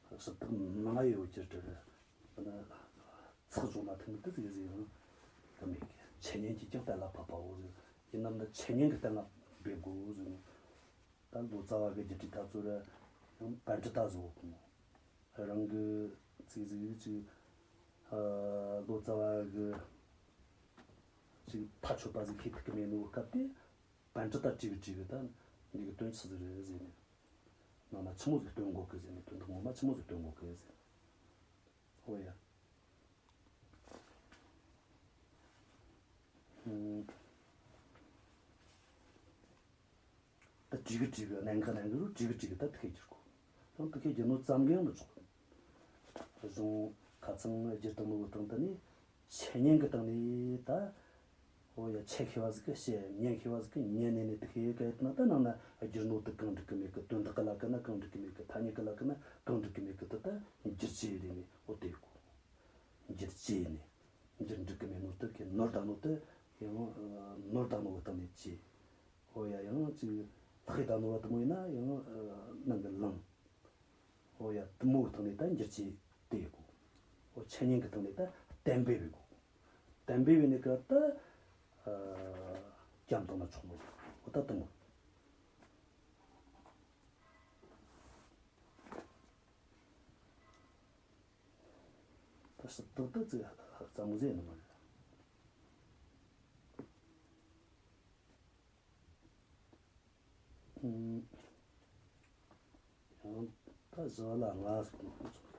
ཞིག་ཞིབ་ཏུ་མང་ཡོད་ཀྱི་དྲི་རེད། ཡང་ན་ཚགས་འཇོག་མ་ཐུབ་ནི་དེ་ཟིག་ཟིག་ཡང་ད་མེད་གི། འཆད་ཉན་གྱིས་ཀྱང་གཏན་ལ་ཕབ་པའོ་ཟེར། ཡིན་ནམ་ན་འཆད་ཉན་གྱིས་གཏན་ལ་འབེབས་དགོས་ཟེར་ནས། ད་ལོ་ཙཱ་བ་གི་རྒྱུད་སྡེ་ད་ཚོ་ར་ཡང་པཎྜི་ཏ་ཟིག་ཡོད་གི་མོ། རང་གི་ཅིག་ཟིག་ཅིག་ཨ། ལོ་ཙཱ་བ་གི་ཅིག་ཐག་ཆོད་པ་ཟིག་ཤེས་ཐུབ་ཀྱི་མེད་ནོ་སྐབས་དེ། པཎྜི་ཏ་དྲིས་གི་དྲིས་གི་ད་འདི་གི་དོན་ཆི་ཟིག་རེད་ཟེར་ནས། ནང་ན་ཆི་མོ་ཟིག་སྟོན་དགོས་གི་ཟེར་ནས། དོན་དག་ངོ་མ་ཆི་མོ་ཟིག་སྟོན་དགོས་གི་ཟེར། འོ་ཡ། ཨུམ། ད་དྲིས་གི་དྲིས་གི་གནད་འགག་གནད་འགག་རུ་དྲིས་གི་དྲིས་གི་ད་དེ་ཁས་བསྒྱུར་དགོས། ཡང་དེ་ཁས་བསྒྱུར་ནོ་ཙམ་གྱིས་ཡང་མི་ཆོག་གཞུང་ཁ་ཚང་བསྒྱུར་བཏང་ནོ་གི་སྟེང་དུ་ནི་འཆད་ཉན་གི་སྟེང་ནས་ད། འོ་ཡ། འཆད་ཤེས་པ་ཟིག་གིས་བཤད། ཉན་ཤེས་པ་ཟིག་གིས་ཉན་ནས་ནི་དེ་ཁས་ག་ཡེ་ན་ད་ནང་ན་བསྒྱུར་ནོ་དེ་གང་འགྲིག་གི་མེད་གི། དོན་དག་གི་ལ་ཀ་ན་གང་འགྲིག་གི་མེད་གི། ཐ་སྙད་གི་ལ་ཀ་ན་གང་འགྲིག་གི་མེད་གི། དེ་ད་བསྒྱུར་བྱས་རེ་ནས་འོ་དེ་ཡོད་གོ། འགྱུར་བཅོས་ནས། འགྱུར་འགྲིག་གི་མེད་ནོ་དེ་གི་ནོར་བཏང་ནོ་དེ་ཡང་ནོར་བཏང་ནོ་གི་སྟེང་ནས་བཅོས། ཧོ་ཡ། ཡང་ཅིག་ལྷག་ཡས་བཏང་ནོ་བ་དེ་མོ་ཡིན་ན་ཡང་ནང་གི་བླངས། ཧོ་ཡ། དེ་མོ་གི་སྟེང་ནས་ད་འགྱུར་བཅོས་དེ་ཡེད་དགོས། ཧོ་འཆད་ཉན་གི་སྟེང་ནས་ད་གཏན་འབེབས་ཡེད་དགོས། གཏན་འབེབས་ཡེད་ནས་ཀ་ད་ཨ་བརྒྱབ་བཏང་ན་ཆོག་མོ། ཧོ་ད་དེ་མོ། ད་ཞིབ་ཏག་ཏག་ཅིག་རྩ་མོ་ཟེར་ནི་མ་རེད། ཨུམ། ཡང་ད་བཞི་བ་ལ་ལྔ་སོང་།